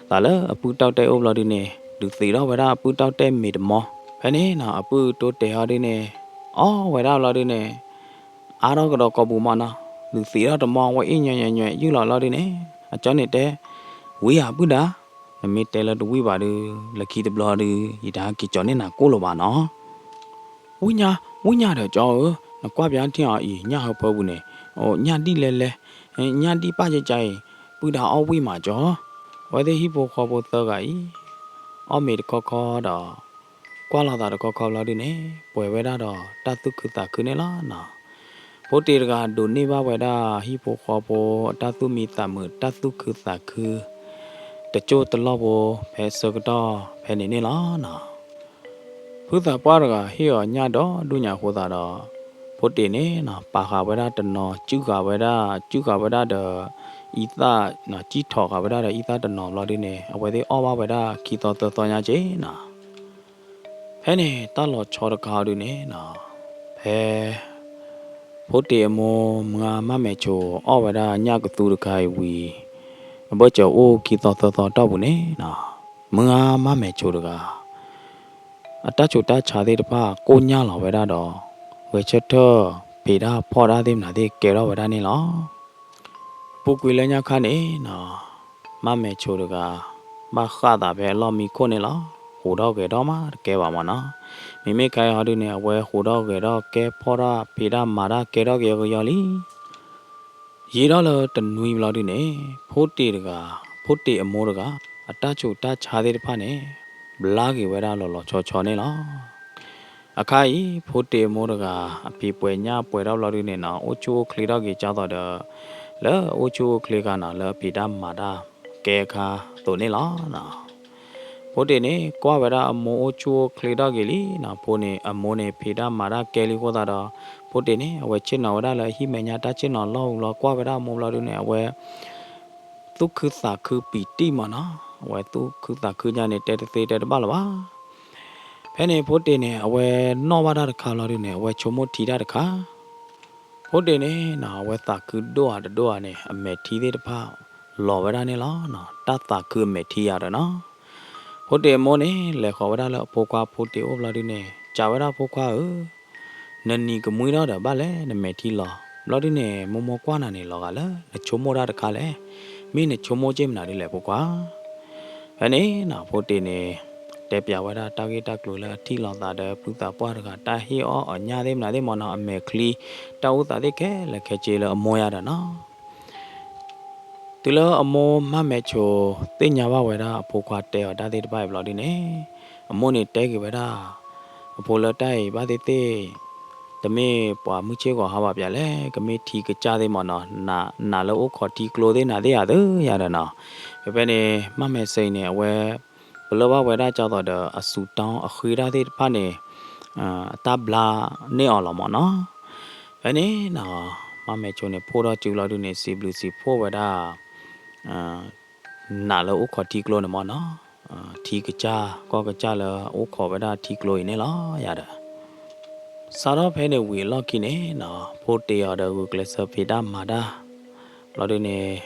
သးလၢအပုၢ်တီတဲာ်အိၣ်ဘျီဒုန့ၣ် ဒုးသံးထီၣ်ဝဲဒၣ်အပုၢ်တီတဲာ်မ့ၤတမီၢ် ဖဲန့ၣ်နီၤ အပုၢ်တီတဲာ်ဟီဒုန့ၣ် အီၣ်ဝဲဒၣ်ဘျီဒုန့ၣ် အါထီၣ်ကဒီးကိာ်ပူၤမးနီၤ ဒုးသံးထီၣ်တမီၢ်ဝဲအ့ၣ်ညီညီညီ ယုၢ်လီၤလီၤဒုန့ၣ် အကၠီန့ၣ်တဲ ဝံၤဧါပုၢ်ဒၢ နမ့ၢ်တဲလၢတဝံၣ်ဘၣ်ဒု လၢခံတဘျီဒု ယတဟဲက့ၤကၠီၤန့ၢ်နၤကိၣ်လၢၤဘၣ်နီၤ ဝံၣ်ညါ ဝံၣ်ညါဒီးကၠီဧၢ, နကွၢ်ပၠးထံၣ်အီၤအံၤ ညၣ်ဟၢဖၢပူၤန့ၣ်, အိ ညၣ်ဒံၣ်လဲလဲ, ညၣ်ဒံၣ်ပၣ်ကကါအံၤ, ပုၢ်ဒၢအီၣ်ဝံၣ်မးကၠီ, အဝဲသ့ၣ်ဟံၣ်ဖိဃီဖိသၢဂၤအံၤ, အီၣ်မ့ၤတခီခီဒီး, ကွၢ်လီၤသးတခီခီဘျီဒုန့ၣ် ပှဲၤဝဲဒၣ်ဒီးတၢ်သူၣ်ခုသးခုန့ၣ်လီၤနီၤ. ဖိတ့ၢ်တဂၤဒိးန့ၢ်ဘၣ်ဝဲဒၣ်ဟံၣ်ဖိဃီဖိအတၢ်သူၣ်မံသးမုာ် တၢ်သူၣ်ခုသးခု တကၠိၢ်တလီၢ်ဖိ ဖဲဆၢကတီၢ်ဖဲန့ၣ်န့ၣ်လီၤနီၤ. ဖုသးပှၢ်တဂၤဟ့ၣ်အီၤညၣ်ဒီဒူၣ်ညါအဃိသတးဒီး, ဖိတ့ၢ်န့ၣ်နီၤ ပာ်ဃာ်ဝဲဒၣ်တနီၤ စုဃာ်ဝဲဒၣ် စုဃာ်ဝဲဒၣ်ဒီး အံသၣ်, ကံၣ်ထီၣ်ဃာ်ဝဲဒၣ်ဒီးအံသၣ်တနီၤဘျီဒုန့ၣ် အဝဲသ့ၣ်အီၣ်ဘၣ်ဝဲဒၣ်ခံသီသၢသီညါက့ၤနီၤ. ဖဲန့ၣ်တၢ်လီၤဆီတခါအီၤဒုန့ၣ်နီၤ, ဖဲ ဖိတ့ၢ်အမိၢ်မုၢ်ဂၤမးမဲာ်ဆိး အီၣ်ဝဲဒၣ်ညၣ်ကသူတခါအံၤဝံၤ အဘၢၣ်စၢၤအိၣ်ခံသီသၢသီတီၢ်ပူၤန့ၣ်နီၤ, မုၢ်ဂၤမးမဲာ်ဆိးတဂၤ အတၢ်ဆူးတၢ်ဆါသ့ၣ်တဖၣ်ကိၢ်ညၢ်လီၤဝဲဒၣ်ဒီး ဂဲၤဆၢထၢၣ်ဖံးတၢ်ဖီၣ်တၢ်သ့ၣ်မနုၤသ့ၣ်ကဲထီၣ်ဝဲဒၣ်န့ၣ်လီၤ. ပူၤကွံာ်လၢညါခါန့ၣ်နီၤ, မးမဲာ်ဆိးတဂၤ ဘၣ်ဃးသးဖဲအလီၢ်မံခိၣ်န့ၣ်လီၤ. ဃိးထီၣ်ဂဲၤထီၣ်မးတကဲဘၣ်မၢ်နီၤ. မ့မ့ၢ်ခဲအံၤဟီဒုန့ၣ် အဝဲဃိးထီၣ်ဂဲၤထီၣ်ကဲဖီၣ်တၢ်ဖံးတၢ်မၤတၢ်ကဲထီၣ်က့ၤကယီလံ ယံာ်ထီၣ်လၢတနွံဘျီဒုန့ၣ် ဖိတ့ၢ်တဂၤ, ဖိတ့ၢ်အမိၢ်တဂၤ အတၢ်ဆူးတၢ်ဆါသ့ၣ်တဖၣ်န့ၣ် ဘျါက့ၤဝဲဒၣ်လီၤလီၤဆီဆီန့ၣ်လီၤ. အခါအံၤ ဖိတ့ၢ်အမိၢ်တဂၤ အဖံးပှဲၤညၣ်ပှဲၤထီၣ်ဘျီဒုန့ၣ်နီၤ, အိၣ်ဆူၣ်အိၣ်ချ့ထီၣ်က့ၤကၢ်သိးဒီး လၢအိၣ်ဆူၣ်အိၣ်ချ့ခါနီၤ လၢအဖံးတၢ်မၤတၢ်ကဲခါအသိးန့ၣ်လီၤ. ဖိတ့ၢ်န့ၣ် ကွၢ်ဝဲဒၣ်အမိၢ်အိၣ်ဆူၣ်အိၣ်ချ့ထီၣ်က့ၤလံနီၤ, ဖိန့ၣ် အမိၢ်န့ၣ် ဖံးတၢ်မၤတၢ်ကဲလံအဃိသတးဒီး ဖိတ့ၢ်န့ၣ် အဝဲဆ့ၣ်နီၤဝဲဒၣ်လၢအဟံၣ်မဲာ်ညါတၢ်ဆ့ၣ်နီၤလီၢ်ပူၤလီၤ. ကွၢ်ဝဲဒၣ်အမိၢ်ဘျီဒုန့ၣ် အဝဲ သူၣ်ခုသးခုပံာ်တံၢ်မၢ်နီၤ, အဝဲသူၣ်ခုသးခုညါန့ၣ် တဲတသ့တဲတဘၣ်လၢၤဘၣ်. ဖဲန့ၣ်ဖိတ့ၢ်န့ၣ် အဝဲနီၣ်ဘၣ်တၢ်တခါဘျီဒုန့ၣ် အဝဲဆိကမိၣ်ထံတၢ်တခါ ဖိတ့ၢ်န့ၣ်နီၤ အဝဲသးခုဒိၣ်ဧါတဒိၣ်ဧါန့ၣ် အမဲာ်ထံသ့ၣ်တဖၣ် လီၤဝဲဒၣ်န့ၣ်လီၤ. တၢ်သးခုအမဲာ်ထံယၤဒီးနီၤ, ဖိတ့ၢ်အမိၢ်န့ၣ် လဲၤဃီၤဝဲဒၣ်လၢအဖိခွါဖိတ့ၢ်အိၣ်ဘျီဒုန့ၣ် စံးဝဲဒၣ်ဖိခွါဧၢ, နနံၤကမှံထီၣ်ဒီးဘၣ်လဲၣ် နမဲာ်ထံလီၤ. ဘျီဒုန့ၣ် မိၢ်မိၢ်ကွၢ်နၤန့ၣ် လီၤဂာ်လၢနဆိကမိၣ်တၢ်တခါလဲၣ်. မ့ၢ်နဆိကမိၣ်က့ၢ်မနုၤဒုလဲၣ်ဖိခွါ. ဖဲန့ၣ်နီၤ ဖိတ့ၢ်န့ၣ် တဲပျးဝဲဒၣ်တၢ်ဂ့ၢ်တၢ်ကျိၤလၢအထံၣ်လိာ်သးဒီးဖုသးပှၢ်တဂၤ တၢ်ဟ့ၣ်အီၣ်အီညၣ်သ့ၣ်မနုၤသ့ၣ်မၢ်နီၤ, အမဲာ်ချံ တၢ်အိၣ်သးသ့ၣ်ခဲလၢာ်ခဲဆ့လၢအမိၢ်ယၤဒီးနီၤ တုၤလၢအမိၢ်မးမဲာ်ဆိး သ့ၣ်ညါဘၣ်ဝဲဒၣ်အဖိခွါတဲအီၤတၢ်သ့ၣ်တဖၣ်အံၤဘျီဒုန့ၣ် အမိၢ်န့ၣ်တဲက့ၤဝဲဒၣ် အဖိလၢတၢ်အံၤဘၣ်သ့ၣ်သ့ၣ် တမ့ၢ်ပှၤမုၢ်ဆ့ၣ်ဂီၤဟါဘၣ်ပျးလဲၣ်, ကမ့ၢ်ထံကစၢ်သ့ၣ်မၢ်နီၤ, နးလၢအိၣ်ခိးထံကျိသ့ၣ်နၤသ့ၣ်ယၤသ့ၣ်ယၤဒီးနီၤ. ဖဲဖဲန့ၣ် မးမဲာ်ဆိးအံၤန့ၣ် အဝဲ ပလၢၢ်ဘၣ်ဝဲဒၣ်ကၢ်သိးဒီးအစူးတီအဃ့တၢ်သ့ၣ်တဖၣ်န့ၣ် အတၢ်ဘျါန့ၢ်အီၤလီၤမၢ်နီၤ. ဖဲန့ၣ်နီၤ မးမဲာ်ဆိးန့ၣ် ဖှိၣ်ထီၣ်စုဘျီဒုန့ၣ် စံးဘျုးစံးဖှိၣ်ဝဲဒၣ် နးလၢအိၣ်ခိးထံကျိန့ၣ်မၢ်နီၤ, ထံကစၢ်ကီၢ်ကစၢ်လၢအိၣ်ခိးဝဲဒၣ်ထံကျိအံၤန့ၣ်လီၤယၤဒီး စးထီၣ်ဖဲန့ၣ်ဝံၤအလီၢ်ခံန့ၣ်နီၤ ဖိတ့ၢ်အီၤဒီးဂုာ်ကျဲးစၢးဖံးတၢ်မၤတၢ် ဘျီဒုန့ၣ်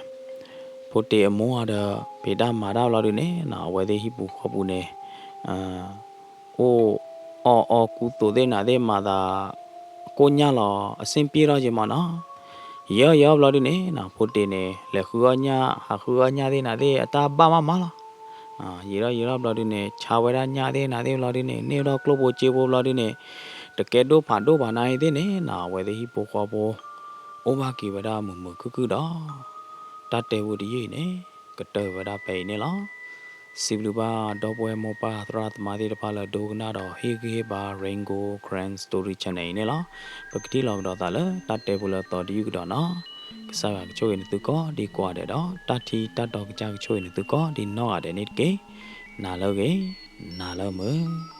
ဖိတ့ၢ်အမိၢ်အီၤဒီး ဖံးတၢ်မၤတၢ်ဘျီဒုန့ၣ်နီၤ အဝဲသ့ၣ်ဟံၣ်ပူၤဃီပူၤန့ၣ် အိၣ်အီၣ်အီကူသိးသ့ၣ်နၤသ့ၣ်မၤသး ကိၢ်ညၢ်လီၤ အဆင်ပြေထီၣ်က့ၤမၢ်နီၤ. ယံာ်ယံာ်ဘျီဒုန့ၣ်နီၤ ဖိတ့ၢ်န့ၣ် လဲၤဃုအီၣ်ညၣ် ဟးဃုအီၣ်ညၣ်သ့ၣ်နၤသ့ၣ် အတၢ်ဘၣ်မးမးလီၤ. ယံာ်ထီၣ်ယံာ်ထီၣ်ဘျီဒုန့ၣ် ဆါဝဲဒၣ်ညၣ်သ့ၣ်နၤသ့ၣ်ဘျီဒုန့ၣ် န့ၢ်ဝဲဒၣ်ကျိၣ်ဖိစ့ဖိဘျီဒုန့ၣ် တကဲဒိၣ်ဖးဒိၣ်ဖးနါအံၤသ့ၣ်န့ၣ်နီၤ အဝဲသ့ၣ်ဟံၣ်ဖိဃီဖိ အိၣ်ဘၣ်က့ၤဝဲဒၣ်မုာ်မုာ်ခုၣ်ခုၣ်ဒီး တၢ်တဲဖိတယုၢ်အံၤန့ၣ် ကတၢၢ်ဝဲဒၣ်ဖဲအံၤန့ၣ်လီၤ. စံးဘျုးဘၣ်ဒီပုၢ်ဝဲၢ်မိၢ်ပၢ်သရၣ်သမါသ့ၣ်တဖၣ်လၢဒိကနၣ်ဒီးဟ့ၣ်ဂံၢ်ဟ့ၣ်ဘါ Rain Gold Karen Story Channel အံၤန့ၣ်လီၤ. ပကထံၣ်လိာ်ကဒီးသးလၢတၢ်တဲဖိလၢအသီတယုၢ်ကဒီးနီၤ. ကစၢ်ယွၤကဆိၣ်ဂ့ၤနသုကိးဒံကိးဂၤဒဲးဒီး တၢ်ထံတၢ်တီကစၢ်ကဆိၣ်ဂ့ၤနသုကိးဒံနီၢ်ဂၤဒဲးန့ၣ်တက့ၢ်. နၤလၢအဂ့ၤ, နၤလၢအမုာ်.